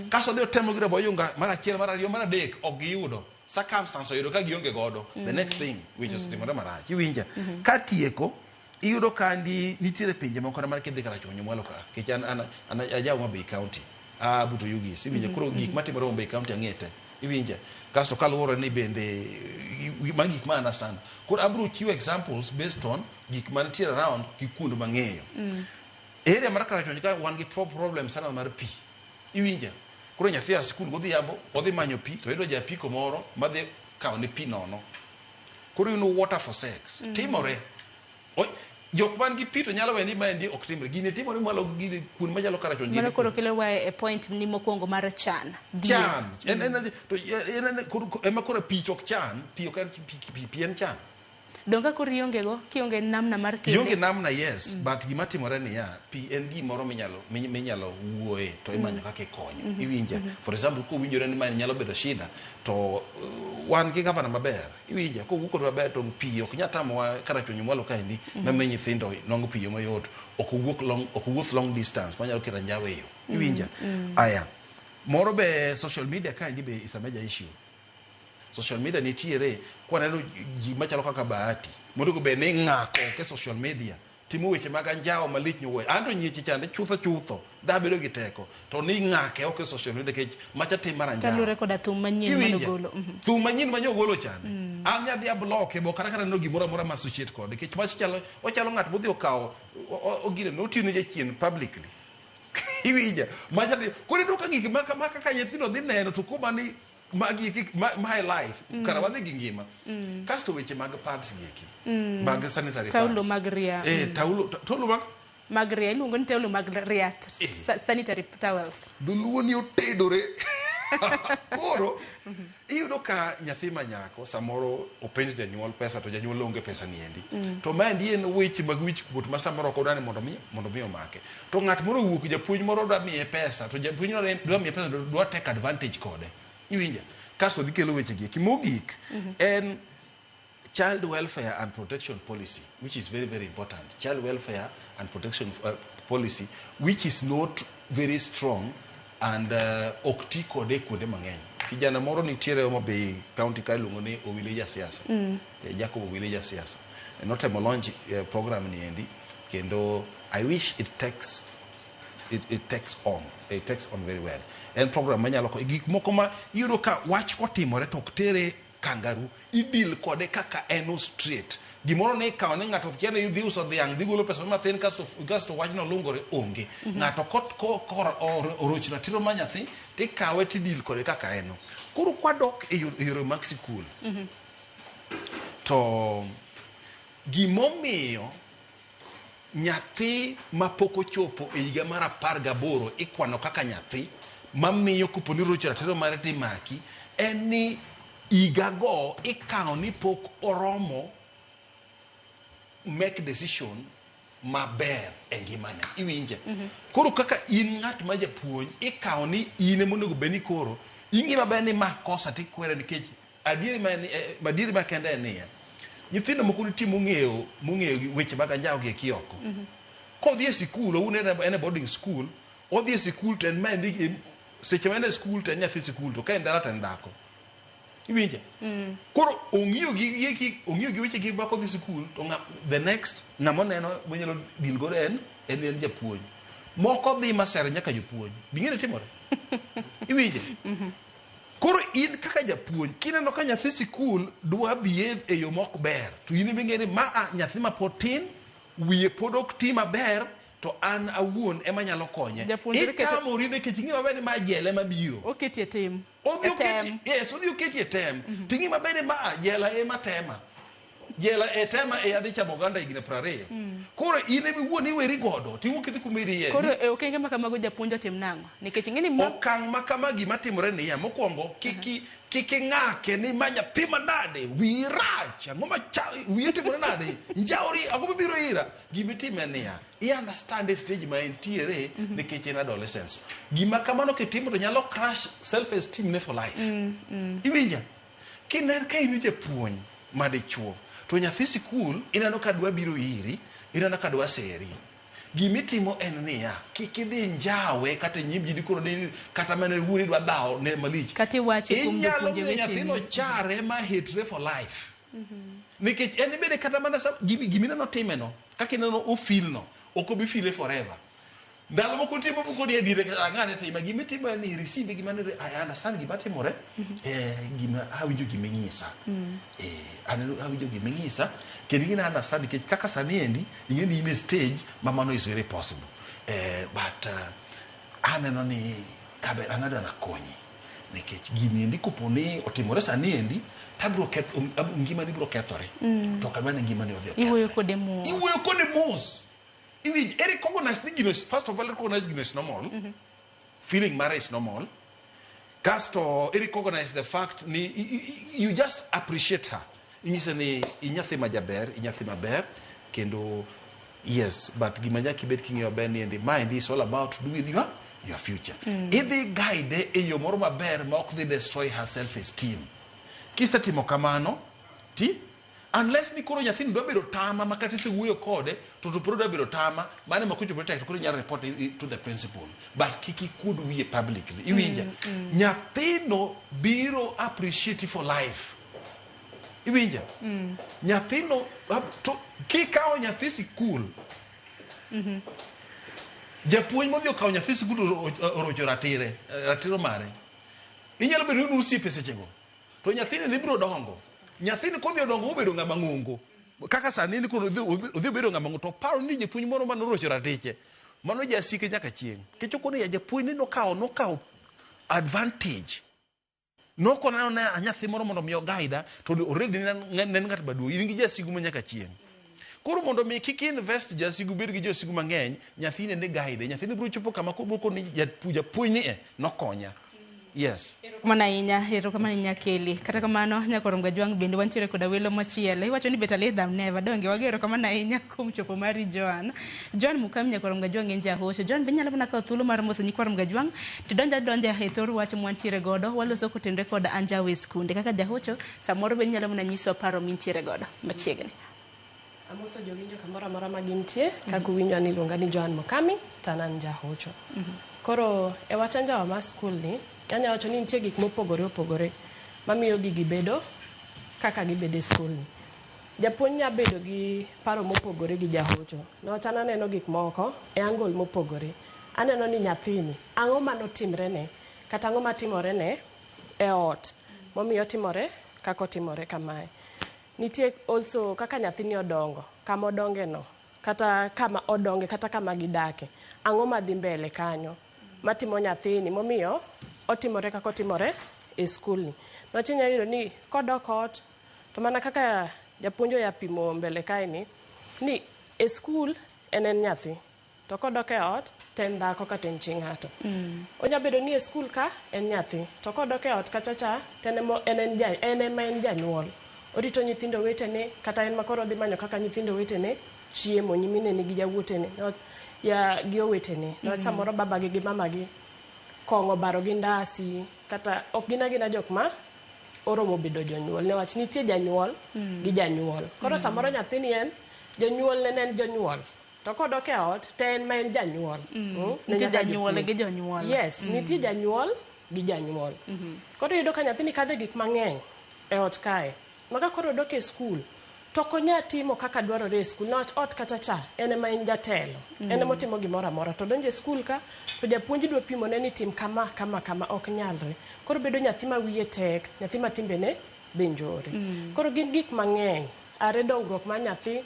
Kasto odhi otemo gi raboyunga mar achiel, mar ariyo, mar adek, ok giyudo. Circumstance oyudo ka gionge godo. The next thing, weche osetimore marach. Iwinja? Katieko, iyudo ka nitiere pinje moko mar kidhi Karachuonyo mwalo ka, nikech an aja Homa Bay County, a but Oyugis, iwinja? Koro gik matimore Homa Bay County ang'e te. Iwinja? Kasto kaluwore ni bende ma gik ma understand. Koro abiro chiwo examples based on gik mantiere around gi kuond mang'eyo. Area mar Karachuonyo ka wan gi problem sana mar pi. Iwinja? Koro nyathi a sikul godhiambo, odhi manyo pi, to oyudo japiko moro madhi kawo ne pi nono. Koro yudo water for sex. Timore. Jok man gi pi to nyalo weyo ni maendi ok timre. Gini timore mwalo gini kuond machalo Karachuonyo.
Mano koro kelo wa e point ni mokwongo mar chan.
Chan. En ema koro pi to ok chan. Pi ok en pi en chan.
Donge ka koro ionge go, kionge namna mar kele.
Ionge namna, yes, but gima timore niya, pi en gimoro minyalo wuoye to imanyo kaka ikonyo. Iwinja? For example, kowinjore ni mae nyalo bedo shida, to wan gi gavana maber. Iwinja? Kowuok kodwa maber to pi ok nyal tamowa Karachuonyo mwalo kaendi, mamiyo nyithindo nwang'o pi mayot. Ok owuoth long distance manyalo keto anjawa e yo. Iwinja? Aya. Moro be social media kaendi be is a major issue. Social media nitiere kwaneno ji machalo kaka Bahati monego bed ni ng'ako ok e social media timo weche mag anjawo malich nyowuoyo. An to nyieche chande chutho chutho dabedo gi teko to ni ng'ake ok e social media nikech macha tim mar anjawo.
Kaluwore koda thum manyien
Iwinja?
manogolo. Mhm.
Thum manyien ma nyogolo chande. An nyadhi abloke bo kata kata neno gimoro amora ma associate kode nikech mach chalo ochalo ng'at modhi okawo ogine no otiyo ne jachien publicly. Iwinja? Macha ni koro iyudo ka gik ma kama kaka nyithindo dhi neno to kuma ni magi eki my life kara wadhi gi ngima. Kasto weche mag pads gi eki. Mag sanitary
Taulo
pads.
mag ria.
Eh, taulo taulo mag
Mag ria iluongo ni taulo mag ria sanitary towels.
Dholuo ni otedore. Koro iyudo ka nyathi ma nyako samoro openjo janyuol pesa to janyuol onge pesa ni endi. To maendi en weche mag wich kuot ma samoro ok odwa ni mondo mi omake. To ng'at moro owuok japuonj moro dwa miye pesa to japuonj no dwa miye pesa to dwa take advantage kode. Iwinja? Kasto dhi kelo weche gi eki. Mogik en child welfare and protection policy, which is very, very important. Child welfare and protection policy, which is not very strong and ok ti kode kuonde mang'eny. Kijana moro nitiere Homa Bay County ka iluongo ni Owili Jasiasa. Jacob Owili Jasiasa. Notemo launch program ni endi kendo I wish it takes it takes on. It takes on very well. En program manyalo ko gik moko ma iyudo ka wach kotimore to ok tere kangaroo, idil kode kaka en straight. Gimoro ne ikawo ni ng'ato kia ni dhi uso dhiang' dhi golo pesa mathin kasto wachno lungore onge. Ng'ato oroch ratiro mar nyathi tikawe tidil kode kaka en no. Koro kwadok e yore mag sikul, to gimomiyo nyathi mapok ochopo e higa mar 18 ikwano kaka nyathi mamiyo kopo ni rocho ratiro mare timaki en ni higa go ikawo ni pok oromo make decision maber e ngimane. Iwinje? Koro kaka in ng'at ma japuonj ikawo ni in ema onego bed ni koro ing'e maber ni ma kosa tikwere nikech adieri ma kende en niya nyithindo moko nitie mong'eyo weche mag anjawo gi eki oko. Kodhi e sikul, owuon en e boarding school, odhi e sikul to en ma endi seche ma en e sikul to en nyathi sikul to ka en dala to en dhako. Iwinje? Koro ong'iyo gi ong'iyo gi weche gi ma kodhi sikul to the next ng'ama oneno monyalo deal godo en japuonj. Moko dhi masere nyaka jopuonj. Bing'e ni timore? Iwinje? Koro in kaka japuonj kineno ka nyathi sikul dwa behave e yo mok ber to in ema ing'e ni ma a nyathi ma pod tin wiye pod ok ti maber to an awuon ema nyalo konye. Itamori nikech ing'e maber ni ma jela ema biro.
Oketie tim.
Odhi oketi, yes, odhi oketi e tem. Ting'e maber ni ma jela ema tema. Jela e tema e adhi chamo oganda higni 20. Koro in ema iwuon iweri godo tiwuok idhi kuma idhiye.
Koro e okenge ma kamago japuonj otim nang'o? Nikech ing'e ni
okang' ma kama gima timore niya mokwongo kik ing'ake ni ma nyathi manade wiyi rach ang'o ma wiyi timore nade njawri ang'o mibiro ira. Gima itime niya i understand e stage ma entiere nikech en adolescence. Gima kamano kitimo to nyalo crash self esteem ne for life. Iwinja? Kinen ka in japuonj madichuo to nyathi sikul ineno ka dwa biro iri, ineno ka dwa seri. Gimitimo en niya, kik idhi njawe kata nyim ji dikoro ni kata mana wuoni dwa dhawo ne malich.
Kata iwache kuom
Inyalo
jopuonje
miyo nyathino
weteni.
chare ma hitre for life. Nikech en bende kata mana gimineno timeno, kaka ineno ofil no, ok obi file forever. Ndalo moko nitie moko ni adier ang'ane time gimitimo en ni receive gima ni I understand gima timore gima awinjo gima inyisa. Aneno awinjo gima inyisa kendo ing'e ni understand nikech kaka sani endi ing'e ni in e stage ma mano is very possible. But aneno ni kaber an adwa nakonyi nikech gini endi kopo ni otimore sani endi tabiro ketho ngimani biro kethore. To ok adwa ni ngimani odhi okethre.
Iwuoyo kode mos.
Iwuoyo kode mos. Iwinj, e recognize ni gino first of all recognize gino is normal. Feeling mare is normal. Kasto i recognize the fact ni you just appreciate her. Inyise ni inyathi ma jaber, inyathi maber kendo yes, but gima nyaka ibed king'eyo maber ni endi maendi is all about to do with your future. Idhi guide e yo moro maber ma ok dhi destroy her self esteem. Kisetimo kamano, ti Unless ni koro nyathini dwa bedo tama ma kata isewuoyo kode to to pod dwa bedo tama, mano ema kochopo tek to koro inyalo report to the principal. But kik ikuod wiye publicly. Iwinja? Nyathino biro appreciate for life. Iwinja? Nyathino to kikawo nyathi sikul, japuonj modhi okawo nyathi sikul to orocho ratire, ratiro mare. Inyalo bedo ni un osiepe sechego. To nyathini ne biro dongo. Nyathini kodhi odongo mobedo ng'ama ng'ongo. Kaka sani ni koro odhi obedo ng'ama ng'ongo to paro ni japuonj moro mane orocho ratiche. Mano jasike nyaka chieng'. Nikech okone ya japuonj ni nokawo advantage. Nokona ne nyathi moro mondo mi ogaida to already ne en ng'at maduong'. In gi jasigu ma nyaka chieng'. Koro mondo mi kik invest jasigu bed gi josigu mang'eny, nyathini ne guide. Nyathini biro chopo kama koro koni japuonj ni e nokonya. Yes.
Erokamano ahinya, erokamano ahinya Kelly. Kata kamano, nyakoro Gajwang' bende wantiere koda welo machielo. Iwacho ni better late than never. Donge wago erokamano ahinya kuom chopo mari Joan. Joan Mukami nyakoro Gajwang' en jahocho. Joan be inyalo mana kawo thuolo mar moso nyikwa Gajwang' to donja donja e thor wach mwantiere godo. Waloso kotenore kod anjawo e skunde. Kaka jahocho, samoro be inyalo mana nyiso paro mintiere godo machiegni.
Amoso jowinjo kamoro amora ma gintie, kaka uwinjo an iluonga ni Joan Mokami, to an an jahocho. Koro e wach anjawa mar skul ni, anya wacho ni nitie gik mopogore opogore mamiyo gigi bedo kaka gibedo e skul ni. Japuonj nya bedo gi paro mopogore gi jahocho. Niwach an aneno gik moko e angle mopogore. Aneno ni nyathini, ang'o manotimre ne, kata ang'o matimore ne e ot momiyo otimore kaka otimore kamae. Nitie also kaka nyathini odongo, kama odonge no, kata kama odonge, kata kama gidake. Ang'o madhi mbele kanyo matimo nyathini momiyo otimore kaka otimore e skul ni. Niwach inya yudo ni kodok ot, to mana kaka japuonj oya pimo mbele kae ni, ni e skul en nyathi, to kodok e ot to en dhako kata en chi ng'ato. Onya bedo ni e skul ka en nyathi, to kodok e ot kacha cha to en ema en janyuol. Orito nyithindo wetene, kata en ma koro odhi manyo kaka nyithindo wetene chiemo, nyiminene gi jawuotene, ya gi owetene. Niwach samoro babagi gi mamagi kong'o obaro gi ndasi, kata ok gin agina jok ma oromo bedo jonyuol. Niwach nitie janyuol gi janyuol. Koro samoro nyathini en, jonyuolne ne en jonyuol. To kodok e ot, to en ma en janyuol.
Nitie janyuol gi jonyuol.
Yes, nitie janyuol gi janyuol. Koro iyudo ka nyathini kadho e gik mang'eny e ot kae. Maka koro odok e skul, to ok onya timo kaka dwarore e skul. Niwach ot kacha cha, en ema en jatelo. En ema otimo gimoro amora. To odonjo e skul ka, to japuonj dwa pimone ni tim kama, kama, kama, ok nyalre. Koro bedo nyathi ma wiye tek, nyathi ma timbene be njore. Koro gin gik mang'eny. Are dongruok mar nyathi,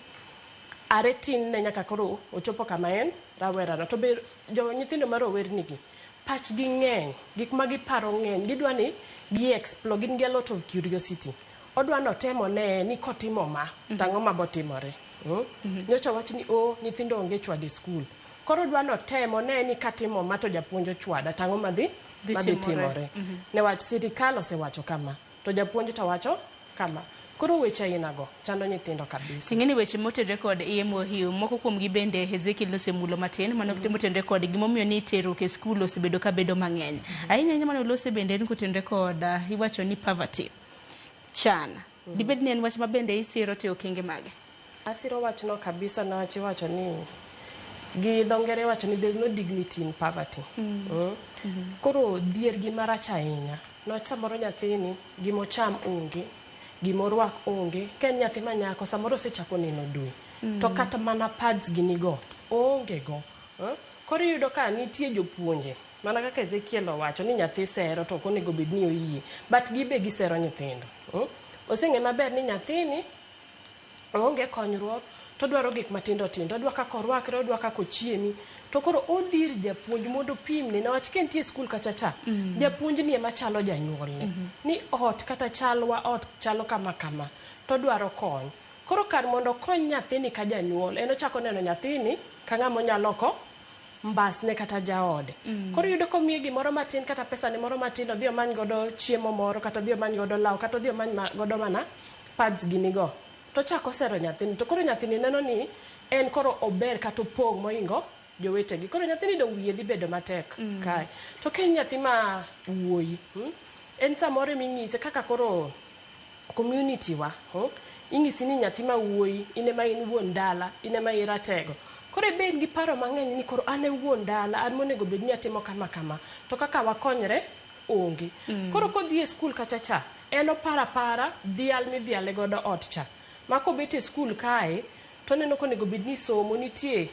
are tin ne nyaka koro ochopo kama en rawera no. To be jo nyithindo ma rowerni gi, pachgi ng'eny, gik ma giparo ng'eny. Gidwa ni gi explore, gin gi a lot of curiosity. Odwa notem one ni kotimo ma, to ang'o mabotimore. Nyocha wach ni o nyithindo onge chwad e skul. Koro odwa notem one ni katimo ma to japuonj ochwada, to ang'o madhi
Dhi
timore. Newach sirikal osewacho kama, to japuonj to wacho kama. Koro weche ainago chando nyithindo kabisa.
Ting'eni weche motenore kod iye mohiu, moko kuomgi bende Ezekiel nosemulo matin, mano motenore kod gimomiyo ni terruok e skul osebedo ka bedo mang'eny. Ahinya ahinya mane olose bende en kotenore kod iwacho ni poverty. Chan. Dibed ni en wach ma bende isiro te okenge mage?
Asiro wachno kabisa niwach iwacho ni gi dho ngere iwacho ni there's no dignity in poverty. Koro dhier gima rach ahinya. Niwach samoro nyathini gimocham onge, gimorwak onge. Ka en nyathi ma nyako samoro osechako neno dwe. To kata mana pads gi nigo, oonge go. Koro iyudo ka nitie jopuonje. Mana kaka Ezekiel owacho ni nyathi sero to ok onego bed ni oyie. But gibe gisero nyithindo. Oseng'e maber ni nyathini oonge konyruok, to odwaro gik matindo tindo, odwa kaka orwakre, odwa kaka ochiemi. To koro odhi ir japuonj mondo opimne, niwach ka entie e skul kacha cha, japuonj ni ema chalo janyuolne. Ni ot kata chalwa ot chalo kama kama, to odwaro kony. Koro kar mondo okony nyathini ka janyuol, en ochako neno nyathini ka ng'ama onyalo ko mbasne kata jaode. Koro iyudo komiye gimoro matin kata pesa ne moro matin, odhi omany godo chiemo moro, kata odhi omany godo law, kata odhi omany godo mana pads gini go. To ochako sero nyathini. To koro nyathini neno ni en koro ober kata opong' mohingo jowetegi. Koro nyathini dong' wiye dhi bedo matek kae. To ka en nyathi ma wuoyi, en samoro eming'ise kaka koro community wa, Ing'isi ni nyathi ma wuoyi, in ema in wuon dala, in ema iratego. Koro ibed gi paro mang'eny ni koro an e wuon dala, an monego bed ni atimo kama kama. To kaka wakonyre, onge. Koro kodhi e skul kacha cha, en oparo apara dhial midhiale godo ot cha. Ma kobet e skul kae, to oneno konego bed ni somo nitie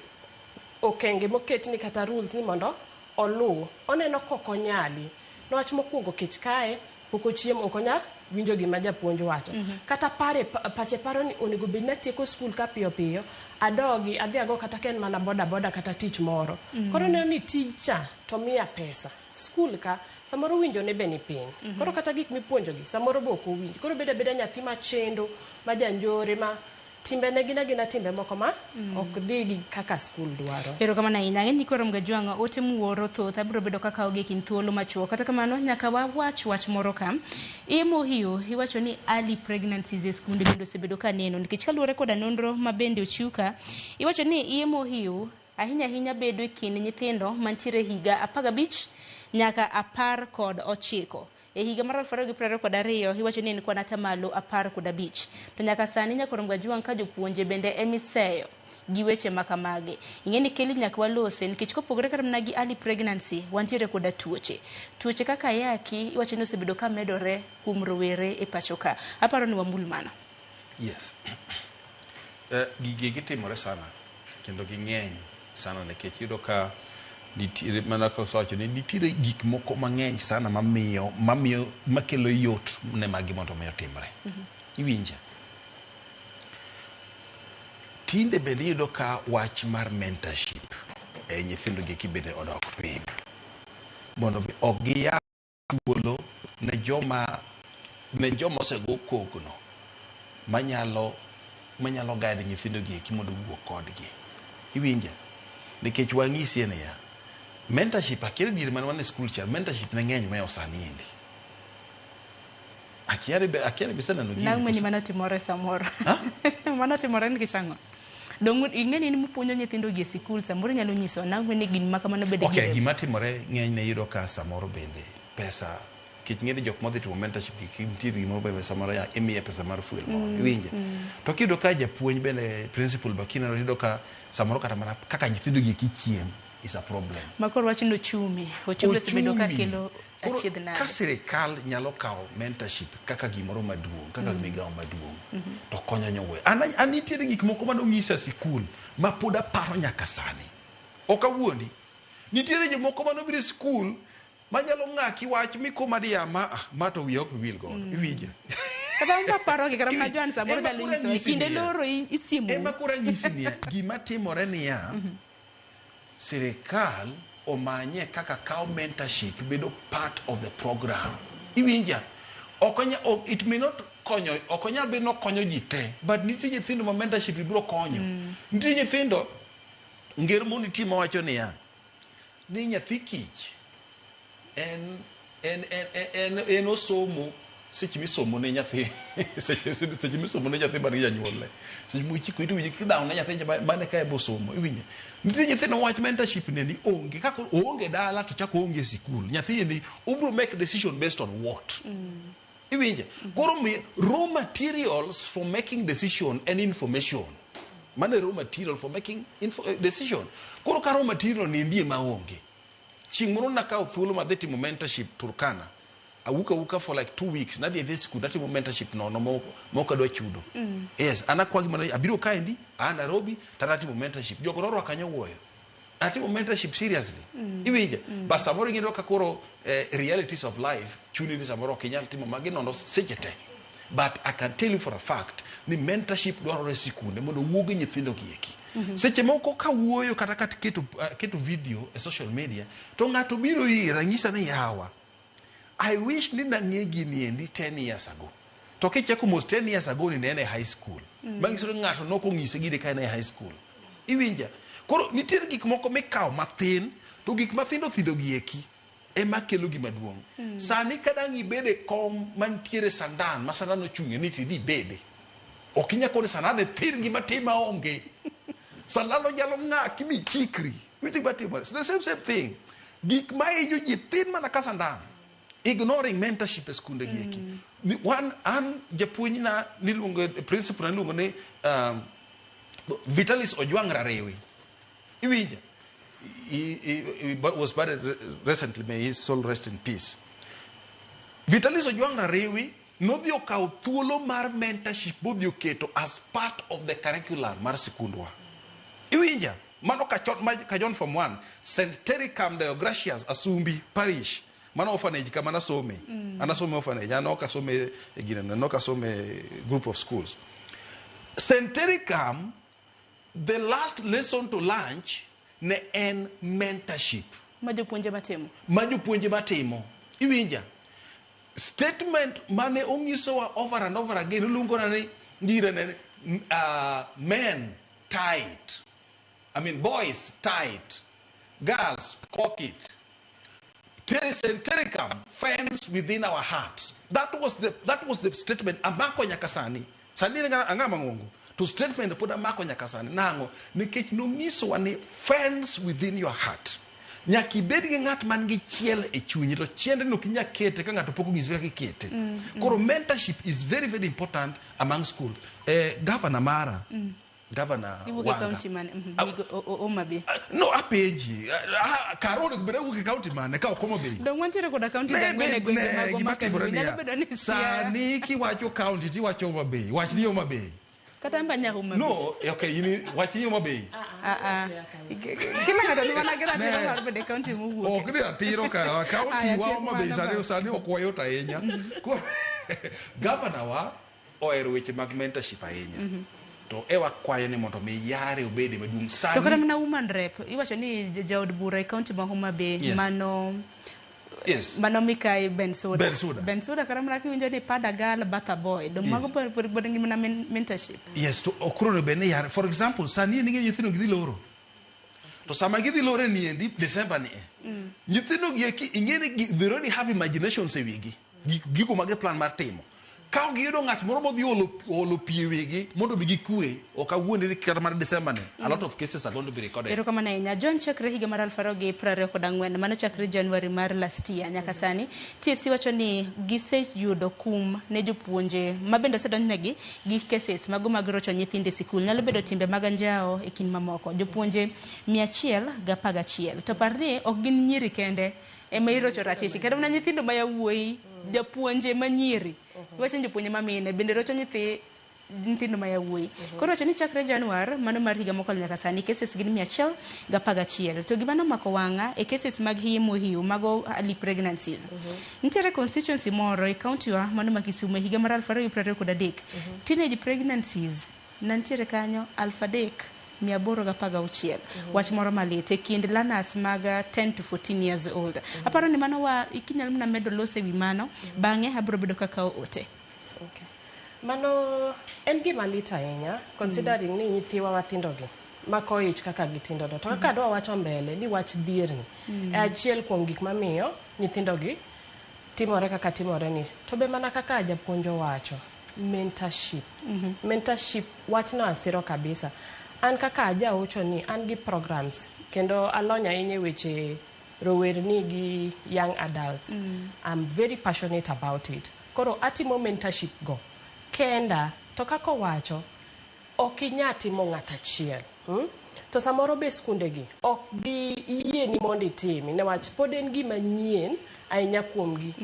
okenge moketni kata rules ni mondo oluw. Oneno kok onyali. Niwach mokwongo kech kae, pok ochiemo, ok onya winjo gima japuonj wacho. Kata pare, pache paro ni onego bed ni atieko skul ka piyo piyo, adogi, adhi ago kata ka en mana boda boda kata tich moro. Koro oneno ni tij cha to miya pesa. Skul ka, samoro winjo ne be ni piny. Koro kata gik mipuonjogi, samoro be ok owinj. Koro bedo abeda nyathi machendo, ma janjore, ma timbene gin agina timbe moko ma ok dhi gi kaka skul dwaro.
Erokamano ahinya. Ang'e ni koro Mgajwang'a ote muoro thoth abiro bedo kaka kawogi e kind thuolo machuok. Kata kamano nyaka wawach wach moro ka. Iye mohiyo iwacho ni early pregnancies e skunde bende osebedo ka neno nikech kaluwore koda nonro ma bende ochiw ka iwacho ni iye mohiyo ahinya ahinya bedo e kind nyithindo mantiere higa 15 nyaka 19. E higa mar 2022 iwacho ni en kwan atamalo 15. To nyaka sani nyakoro Mgajwang' ka jopuonje bende emiseyo gi weche ma kamagi. Ing'e ni keli nyaka walose nikech kopogore kata mana gi early pregnancy wantiere koda tuoche. Tuoche kaka ayaki iwacho ni osebedo ka medore kuom rowere e pacho ka. Aparo ni wamul mano.
Yes. Gigi gitimore sana kendo ging'eny sana nikech iyudo ka nitiere mana kaka osewacho ni nitiere gik moko mang'eny sana mamiyo mamiyo makelo yot ne magi mondo mi otimre. Iwinja? Tinde bende iyudo ka wach mar mentorship e nyithindo gi eki bende odok piny. Mondo mi ok giyaw thuolo ne joma osego kogno manyalo manyalo guide nyithindo gi eki mondo owuo kodgi. Iwinja? Nikech wang'isie niya, mentorship akia ni diere mane wan e skul cha, mentorship ne ng'eny mohewo sani endi. Akia ni be akia ni be iseneno gini
Nang'o ni
koso?
mano timore samoro? Mano timore nikech ang'o? Dong' ing'e ni in mupuonjo nyithindo gi e sikul samoro inyalo nyiso nang'o ni gima kamano bende
Okay, gima timore ng'enyne iyudo ka samoro bende pesa nikech ing'e ni jok modhi timo mentorship gi nitie gimoro bende samoro ya imiye pesa mar fuel moro iwinje. To kiyudo ka japuonj bende principal ba kineno tiyudo ka samoro kata mana kaka nyithindo gi eki chiem is a problem.
Ma koro wach ni ochumi. Ochumi osebedo ka
Ochumi.
kelo
Koro
achiedh nade.
ka sirikal nyalo kawo mentorship kaka gimoro maduong', kaka migawo maduong', to konyo nyowuoyo. An nitiere gik moko mane onyisa e sikul ma pod aparo nyaka sani. Ok awuondi. Nitiere jomoko mane obiro e sikul manyalo ng'aki wach mikoma diya ma ah, ma to wiya ok bi wil godo. Iwinja?
Kata ma parogi kata mana Joan samoro
Ema
nyalo
koro
nyiso e
anyisi
kinde
niya.
loro isiemo.
Ema koro anyisi niya, gima timore niya, sirikal omanye kaka kawo mentorship bedo part of the program. Iwinja? Ok onya, ok, it may not konyo, ok onyal bedo ni okonyo ji te, but nitie nyithindo ma mentorship biro konyo. Nitie nyithindo, nger moro nitie mawacho niya, ni nyathi kich en en en en en osomo seche misomo ne nyathi seche seche misomo ne nyathi man gi janyuolne seche moko ichiko iti winjo kidhawo ne nyathi mane ka ema osomo iwinjo nitie nyithindo wach mentorship ne ni onge kaka oonge dala to chako oonge e sikul nyathi ni obiro make decision based on what iwinjo koro mi raw materials for making decision and information mano e raw material for making decision koro ka raw material ni ndie maonge chieng' moro nakawo thuolo madhi timo mentorship Turkana awuok awuoka for like 2 weeks nadhi adhi e sikul natimo mentorship nono mok adwa chudo yes an akwa gimoro abiro kaendi a Nairobi to atimo mentorship jogo norwaka nyowuoyo atimo mentorship seriously iwinja but samoro ing'eyo ka koro realities of life chuni ni samoro ok inyal timo magi nono seche te but I can tell you for a fact ni mentorship dwarore e sikunde mondo owuo gi nyithindo gi eki seche moko kawuoyo kata ka keto video e social media to ng'ato biro ira nyisa ni yawa I wish ni nang'e gini endi 10 years ago to kicheko mos 10 years ago ni ne en e high school manyiso ni ng'ato nok onyise gini ka en e high school iwinja koro nitiere gik moko mikawo mathin to gik mathindo thindo gi eki ema kelo gima duong' sani ka dang' ibed e kom mantiere sandan ma sandan ochung'e ni tidhi ibede ok inyal kone sandan e thin gima tima onge sandan onyalo ng'aki michikri winjo gima timore. It's the same thing gik ma hinyo ji thin mana ka sandan ignoring mentorship e skunde gi eki Wan an japuonj na niluongo principal na niluongo ni Vitalis Ojwang Rarewi. Iwinja? He was buried recently, may his soul rest in peace. Vitalis Ojwang Rarewi nodhi okawo thuolo mar mentorship modhi oketo as part of the curriculum mar sikundwa. Iwinja? Mano kachon form 1, St. Tericam Deogracias Asumbi Parish. Mano orphanage kama nasome. Anasome orphanage, an ok asome e ginene, ok asome group of schools. St. Tericam, the last lesson to lunch ne en mentorship.
Ma jopuonje matimo.
Ma jopuonje matimo. Iwinja? Statement mane onyisowa over and over again, iluongo na ni ngire ne men tight. I mean boys tight. Girls cock it. St. Tericam, fence within our hearts. That was the statement amako nyaka sani. Sani ang'ama ng'ongo. To statement pod amako nyaka sani. Nang'o? Nikech nonyisowa ni fence within your heart. Nyaka ibed gi ng'at man gi chiel e chunyi, to chiende no ok inyal kete ka ng'ato pok onyisi kaka ikete. Koro mentorship is very, very important among schools. Governor mara, Governor
Iwuok e
Wanga.
county mane? Homa Bay.
No, apenji. Kar onego bed awuok e county mane ka ok Homa Bay?
Dong wantiere koda county ang'wen e gwenge mag
Gima
Homa
timore
Bay. Nyalo
niya,
bedo ni Siaya.
Sani kiwacho county tiwacho Homa Bay. Wach ni Homa Bay.
Kata an be anya Homa Bay.
No, okay, in wach ni Homa Bay.
Kila ng'ato ni mana gi ratiro mar bedo e county mowuoke.
Ok ni ratiro ka county
Aya,
wa
tiek
Homa Bay
mano ba.
sani ok wayot ahinya. Governor wa ohero weche mag mentorship ahinya. To ewa kwayo ni mondo mi yare obede maduong' sani.
To kata mana woman rep, iwacho ni jaod bura e county ma Homa Bay,
Yes.
mano
Yes.
mano Mikai Bensuda.
Bensuda.
Bensuda kata mana kiwinjo ni pada girl batha boy. Dong
Yes.
mago pod gin mana mentorship.
Yes, to okoro no bende yare. For example, sani ni nyithindo gidhi loro. To sama gidhi loro ni endi December ni e. Nyithindo gi eki ing'e ni they already have imaginations e wigi. Gigo mage plan mar timo. Ka ok giyudo ng'at moro modhi olo pi e wigi mondo mi gikwe, ok awuondi ni kata mar December ni, a lot of cases are going to be recorded.
Erokamano ahinya. John chakre higa mar 2024, mano chakre January mar last year nyaka sani, TSC wacho ni giseyudo kum ne jopuonje ma bende osedonjnegi gi cases mago mag rocho nyithindo e sikul. Nyalo bedo timbe mag anjawo e kind mamoko. Jopuonje 111. To par ni ok gin nyiri kende ema irocho ratich, kata mana nyithindo ma yawuoyi, japuonje ma nyiri. Iwacho ni jopuonje ma mine bende rocho nyithindo ma yawuoyi. Koro wacho ni chakre Januar mano mar higa mokalo nyaka sani cases gin 111. To gima nomako wang'a e cases mag hiye mohiu mago early pregnancies. Nitiere constituency moro e county wa mano ma Kisumu e higa mar 2023. Teenage pregnancies nantiere kanyo 3816. Wach moro malit e kind learners mag 10 to 14 years old. Aparo ni mano wa ikinyalo mana medo loso e wi mano, bang'e abiro bedo kaka ote.
Okay. Mano en gima lit ahinya considering ni nyithiwa mathindogi mako ich kaka gitindo to kaka adwa wacho mbele ni wach dhierni e achiel kuom gik mamiyo nyithindogi timore kaka timore ni. To be mana kaka japuonj owacho, mentorship. Mentorship wachno asiro kabisa. An kaka ajaocho ni an gi programs kendo alony ahinya e weche rowerni gi young adults. I'm very passionate about it. Koro atimo mentorship go kenda to kaka owacho ok inyal timo ng'at achiel. To samoro be skundegi ok giyieni mondo itimi niwach pod en gima nyien ahinya kuomgi.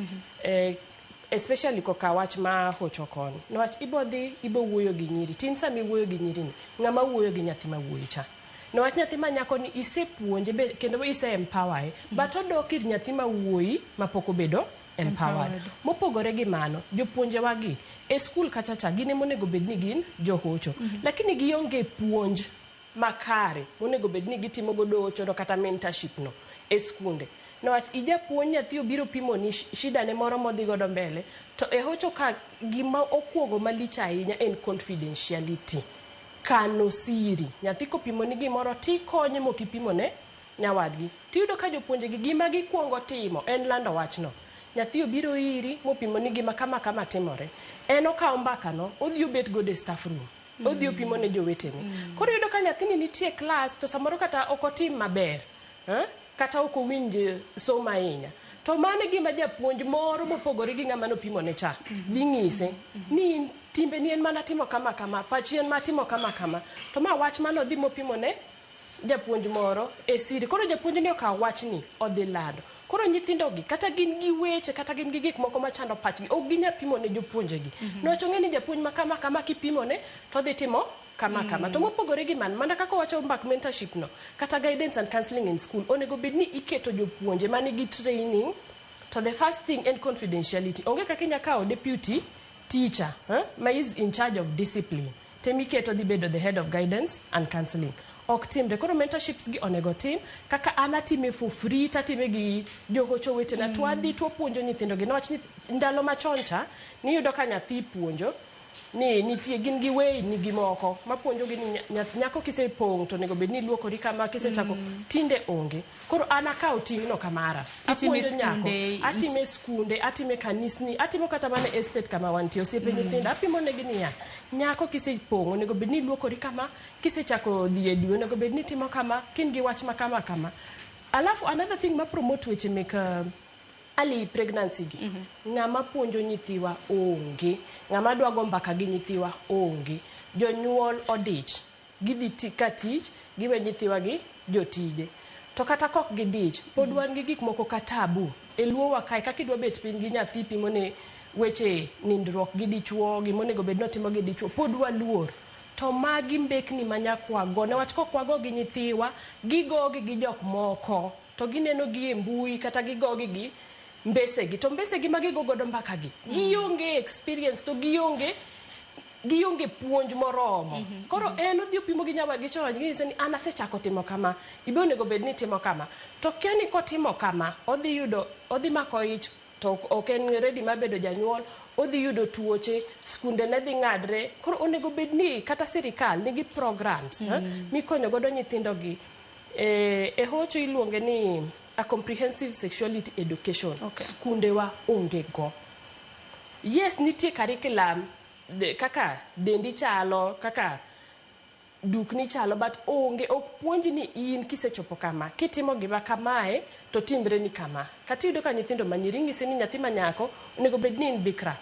Especially koka wach ma hocho koni. Niwach ibo dhi ibo wuoyo gi nyiri. Tin sama iwuoyo gi nyiri ni, ng'ama wuoyo gi nyathi ma wuoyi cha. Niwach nyathi ma nyako ni isepuonje kendo ise empower e, but odok ir nyathi ma wuoyi mapok obedo empowered. Mopogore gi mano, jopuonje wagi e skul kacha cha gin ema onego bed ni gin johocho. Lakini gionge puonj makare monego bed ni gitimo godo hocho no kata mentorship no e skunde. Niwach ijapuonj nyathi obiro pimo ni shida ne moro modhi godo mbele, to e hocho ka gima okuongo malich ahinya en confidentiality. Kano siri. Nyathi kopimo ni gimoro tikonye mok ipimo ne nyawadgi. Tiyudo ka jopuonje gi gima gikuongo timo en lando wachno. Nyathi obiro iri mopimo ni gima kama kama timore. En okawo mbaka no, odhi obet godo e staff room. Odhi opimo ne jowetene. Koro iyudo ka nyathini nitie klas to samoro kata ok otim maber. Kata ok owinj somo ahinya. To mano e gima japuonj moro mopogore gi ng'ama nopimone cha dhi ng'ise ni in timbeni en mana timo kama kama, pachi en mana timo kama kama. To ma wach manodhi mopimone japuonj moro e siri. Koro japuonj ni okawo wachni odhi lando. Koro nyithindo gi kata gin gi weche kata gin gi gik moko machando pachgi ok ginyal pimo ne jopuonjegi. Niwach ong'e ni japuonj ma kama kama kipimone to odhi timo kama kama. To mopogore gi mano, mana kaka wacho mbak mentorship no, kata guidance and counseling in school, onego bed ni iketo jopuonje manigi training to the first thing en confidentiality. Onge kaka inya kawo deputy teacher ma is in charge of discipline temiketo dhi bedo the head of guidance and counseling. Ok timre. Koro mentorships gi onego tim kaka an atime for free tatime gi johocho wetena to wadhi to wapuonjo nyithindo gi niwach ndalo machon cha niyudo ka nyathi puonjo ni nitie gin gi weyni gi moko mapuonjogi ni nyako kisepong' to onego bed ni iluokori kama kisechako tinde onge. Koro an akawo ting'no kamara.
Titime
Apuonjo nyako,
skunde,
atime skunde, atime kanisni, atimo kata mana estate kama wantie osiepe nyithindo apimo negi niya nyako kisepong' onego bed ni iluokori kama kisechako dhi e dwe onego bed ni itimo kama kin gi wach ma kama kama. Alafu another thing ma promote weche mek early pregnancy gi ng'ama puonjo nyithiwa onge, ng'ama dwa go mbaka gi nyithiwa onge. Jonyuol odich, gidhi ka tich, giwe nyithiwa gi jotije. To kata kok gidich, pod wan gi gik moko ka tabu. E luowa kae, kaka idwa bet piny gi nyathi pimone weche nindruok gi dichuo, gimonego bed notimo gi dichuo, pod waluor. To magi mbekni ma nyaka wago, niwach kok wago gi nyithiwa, gigogi gi jok moko. To gineno gi e mbui kata gigogi gi mbesegi. To mbesegi ma gigo godo mbaka gi, gionge experience to gionge puonj moromo. Koro en odhi opimo gi nyawadgi chon ginyise ni an asechako timo kama, ibe onego bed ni itimo kama. To kia ni kotimo kama, odhi yudo, odhi mako ich to ok en ready mar bedo janyuol, odhi yudo tuoche, skunde ne dhi ng'adre. Koro onego bed ni kata sirikal nigi programs mikonyo godo nyithindo gi. E hocho iluonge ni a comprehensive sexuality education. Skundewa onge go. Yes, nitie curriculum kaka dendi chalo, kaka dukni chalo, but onge, ok puonji ni in kisechopo kama, kitimo gima kamae, to timre ni kama. Kata iyudo ka nyithindo manyiri inyisi ni nyathi ma nyako onego bed ni in bikra.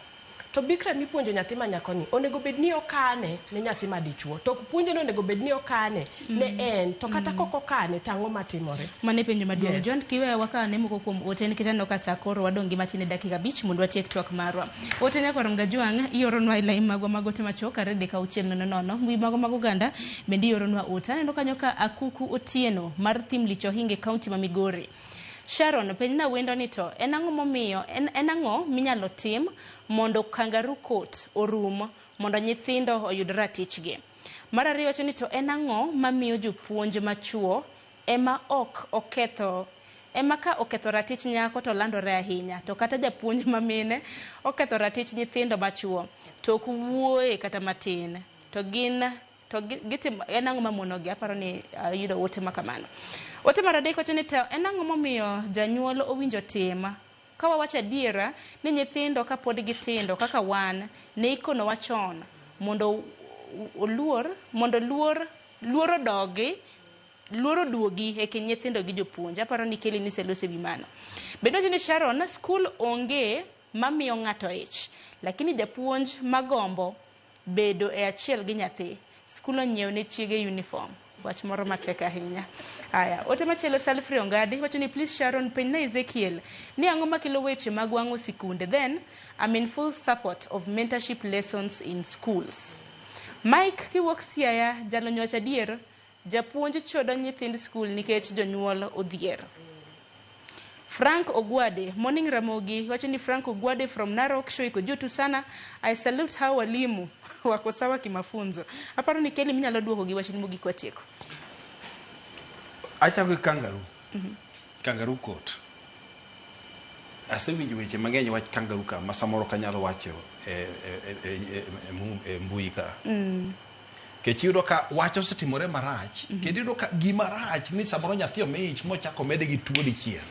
To bikra mipuonjo nyathi ma nyako ni, onego bed ni okane ne nyathi ma dichuo. To ok puonje ni onego bed ni okane ne en, to kata kok okane, to ang'o matimore?
Mano e penjo maduong'.
Yes.
John, kiweyo wakawane moko kuom ote nikech aneno ka sa koro wadong' gi matin e dakika 5 mondo watiek twak marwa. Ote nyakwar Mgajwang' ioronwa e lai magwa mag ote machuok 2 3 6 0 0. Mbui magwa mag oganda bende ioronwa ote. Aneno kanyo ka Akuku Otieno mar Thim Lichohinge kaunti ma Migori. Sharon, penjna wendo ni to en ang'o momiyo en ang'o minyalo tim mondo kangaroo court orum mondo nyithindo oyud ratichgi? Mar ariyo wacho ni to en ang'o mamiyo jopuonj machuo ema ok oketho ema ka oketho ratich nyako to landore ahinya, to kata japuonj ma mine oketho ratich nyithindo machuo to ok wuoye kata matin, to gin to gitimo en ang'o mamonogi? Aparo ni ayudo ote ma kamano. Ote mar adek wacho ni to en ang'o momiyo janyuol owinjo tim ka wawacho adiera ni nyithindo kapod gitindo kaka wan ne ikonowa chon mondo oluor mondo luor luor odogi luor oduogi e kind nyithindo gi jopuonj. Aparo ni Kelly niselose wi mano. Bende wacho ni Sharon, skul onge mamiyo ng'ato ich, lakini japuonj magombo bedo e achiel gi nyathi, skul onyiewo ne chiege uniform. Wach moro matek ahinya. Aya, ote machielo Salfrey Ongadi wacho ni please Sharon, penjna Ezekiel ni ang'o makelo weche mag wang'o sikunde, then I'm in full support of mentorship lessons in schools. Mike kiwuok Siaya, jalony wacho adier, japuonj chodo nyithind skul nikech jonyuol odhier. Frank Ogwade, morning Ramogi, wacho ni Frank Ogwade from Narok, show iko juu tu sana. I salute hao walimu wako sawa kimafunzo. Aparo ni Kelly minyalo duoko gi wachni mogik watieko.
Achako gi kangaroo. Kangaroo court. Asewinjo weche mang'eny wach kangaroo ka ma samoro kanyalo wacho e mbui ka. Kech iyudo ka wach osetimore marach, kendo iyudo ka gima rach ni samoro nyathi omi ich mochako mede gi tuo dichiel.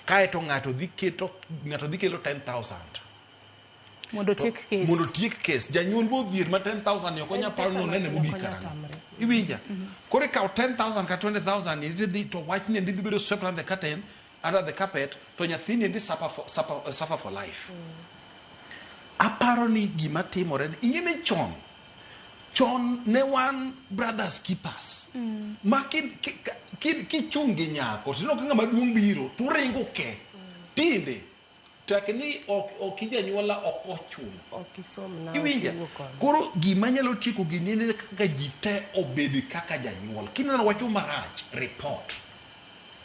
Kaeto ng'ato dhi keto ng'ato dhi kelo 10,000
mondo otiek kes.
Mondo otiek kes. Janyuol modhier ma 10,000 ni ok onyal paro ni onene mogik karang'o. Iwinja? Koro ikawo 10,000 kata 20,000 ni tidhi to wachni dhi bedo swept under the curtain. under the carpet to nyathini endi suffer for life. Aparo ni gima timore ni ing'e ni chon chon ne wan brothers keepers ma kichung' gi nyako tineno ka ng'ama duong' biro to uringo ke. Tinde tek ni ok ijanyuola ok ochuno.
Ok isom na.
Iwinja? Koro gima nyalo tieko gini en kaka ji te obed kaka janyuol. Kineno wach marach, report.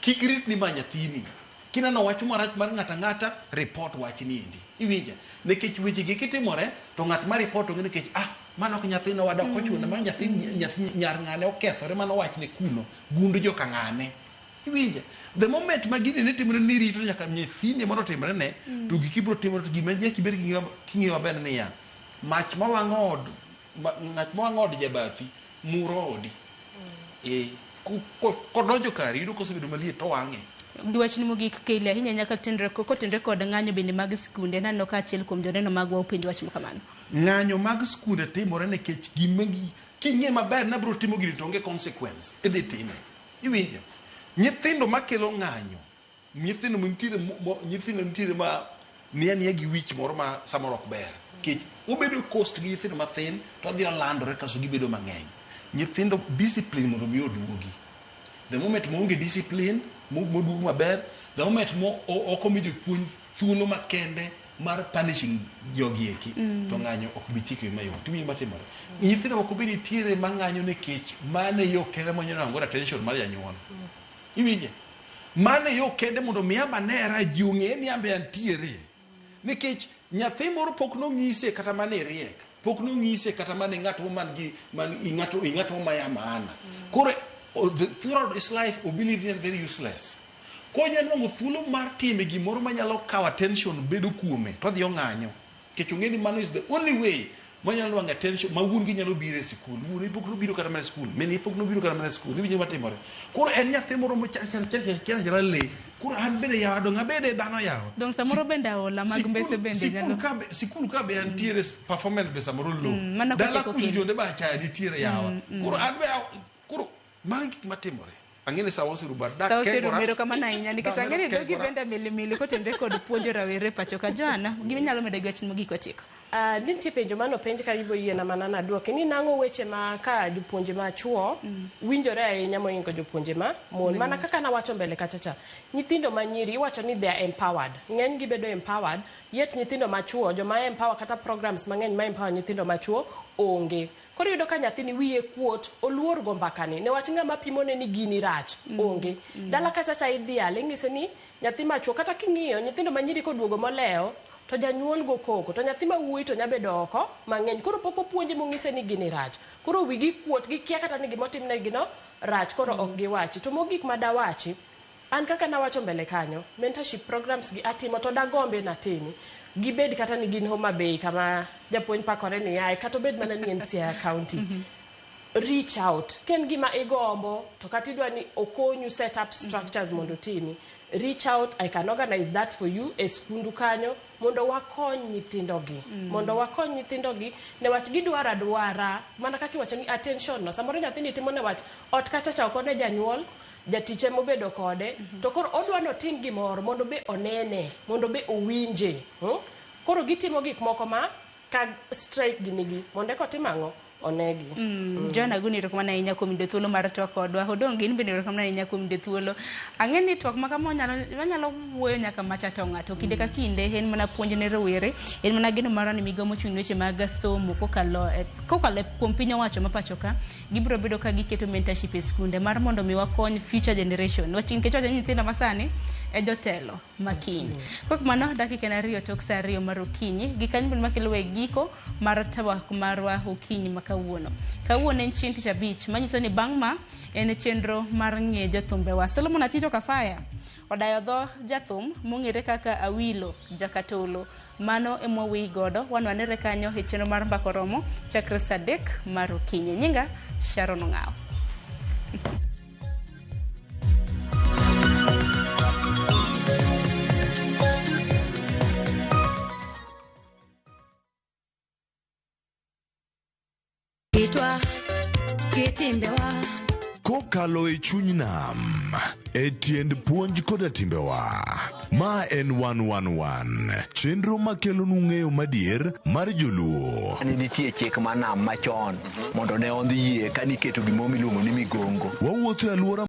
Kik rit ni ma nyathini. Kineno wach marach mar ng'ato ang'ata, report wach ni endi. Iwinja? Nikech weche gi kitimore, to ng'at ma report ong'e nikech mano ok nyathina wada ok ochuno, mano nyathi nyar ng'ane okethore, mano wachne kuno, gund joka ng'ane. Iwinja? The moment ma gini ne timore ni rito nyaka nyathini mondo otimre ne, to gik ibiro timore to gima nyaka ibed king'iyo maber niya, mach mawang'o od, ng'at mawang'o od jabathi, muro odi. Kodonjo kari, yudo kosebedo maliet to wang'e.
Giwachni mogik Kaylee, ahinya nyaka kotenre kod ng'anyo bende mag skunde, naneno ka achiel kuom joneno magwa openjo wach makamano.
Ng'anyo mag skunde timore nikech gima king'e maber ni abiro timo gini to onge consequence, idhi time. Iwinjo? Nyithindo makelo ng'anyo, nyithindo nitiere ma nia gi wich moro ma samoro ok ber. Nikech obedo cost gi nyithindo mathin to odhi olandore kasto gibedo mang'eny. Nyithindo discipline mondo mi oduogi. The moment maonge discipline moduogo maber, the moment mo ok omi jopuonj thuolo makende mar punishing jogi eki, to ng'anyo ok bi tieko mayot. Iwinjo matimore? Nyithindo moko be nitiere ma ng'anyo nikech mano e yo kende monyalo nwang'o godo attention mar janyuol. Iwinje? Mano e yo kende mondo mi abanera ji ong'e ni an be antiere. Nikech nyathi moro pok nong'ise kata mana e riek, pok nong'ise kata mana e ng'at man gi man ng'ato ma ya maana. Koro throughout his life o believe ni en very useless. Konya nwang'o thuolo mar time gimoro manyalo kawo attention bedo kuome to odhi ong'anyo. Nikech ong'e ni mano is the only way manyalo nwang'o attention ma wuon gi nyalo biro e sikul. Wuon pok nobiro kata mana e sikul, min pok nobiro kata mana e sikul. Iwinjo gima timore? Koro en nyathi moro mochalachala le. Koro an bende yawa dong' abede dhano yawa.
Dong' samoro bende aola mag mbese bende nyalo.
Sikul ka be antiere performance be samoro low.
Dala
kucho jonde ba achaya nitiere yawa. Koro an be koro magi gik matimore. Ang'e sawa oserumo.
Sawa oserumo, erokamano ahinya nikech ang'e ni dhogi bende milimili kotenre kod puonjo rawere pacho ka. Joanna, gima inyalo medo gi wach mogik watieko?
Nitie penjo manopenj ka ibo yiena mana naduoke ni nang'o weche ma ka jopuonje ma chuo winjore ahinya mohingo jopuonje ma mon. Mana kaka nawacho mbele kacha cha, nyithindo ma nyiri iwacho ni they are empowered. Ng'eny gi bedo empowered, yet nyithindo ma chuo joma empower kata programs mang'eny ma empower nyithindo ma chuo onge. Koro iyudo ka nyathini wiye kuot, oluor go mbakani newach ng'ama pimone ni gini rach onge. Dala kacha cha idhiale ing'ise ni nyathi machuo kata king'iyo nyithindo ma nyiri koduogo molewo to janyuol go koko, to nyathi ma wuoyi to nyabedo oko mang'eny. Koro pok opuonje mong'ise ni gini rach. Koro wigi kuot, gikia kata ni gimotimnegi no rach, koro ok giwachi. To mogik madawachi, an kaka nawacho mbele kanyo, mentorship programs gi atimo to dagombe natimi. Gibed kata ni gin Homa Bay kama japuonj pakore ni yae, kata obed mana ni en Siaya County. Reach out. Ka en gima igombo, to kata idwa ni okonyu set up structures mondo otimi. Reach out, I can organize that for you e skundu kanyo mondo wakony nyithindogi. Mondo wakony nyithindogi newach gidwaro adwara mana kaka iwacho ni attention no. Samoro nyathini timo newach ot kacha cha ok one janyuol, jatich ema obedo kode, to koro odwa ni otim gimoro mondo be onene, mondo be owinje. Koro gitimo gik moko ma ka strike ginigi mondo eka otim ang'o? Onegi.
Joanna Aguni, erokamano ahinya kuom yudo thuolo mar twak kodwa. Odong' gin bende erokamano ahinya kuom yudo thuolo. Ang'e ni twak ma kama wanyalo wuoyo nyaka macha to ng'ato kinde ka kinde en mana puonj ne rowere, en mana geno marwa ni migawo mochung' ne weche mag somo kokalo kuom piny owacho ma pacho ka, gibiro bedo ka giketo mentorship e skunde mar mondo mi wakony future generation. Nikech wacho ni nyithindo masani e jotelo makiny. Kok mano dakika en 2 tok saa 2 mar okinyi. Gikanyo bende makelo e giko mar twak marwa okinyi ma kawuono. Kawuono en chieng' tich abich, manyiso ni bang' ma en chenro mar ng'e jothumbewa. Solomon Atito Kafaya odayo dho jathum mong'ere kaka Awilo Jakatolo. Mano ema waweyi godo, wanwanere kanyo e chenro mar Mbaka Oromo chakre saa 3 mar okinyi. Nyinga Sharon Ong'awo.
Kitwa, kitimbewa.
Kokalo e chuny nam, e tiend puonj koda timbewa. Ma en 111, chenro makelonu ng'eyo madier mar joluo.
Ne nitie chik mar nam machon mondo ne ondhi yie ka niketo gimoro miluongo ni migongo.
Wawuotho e alwora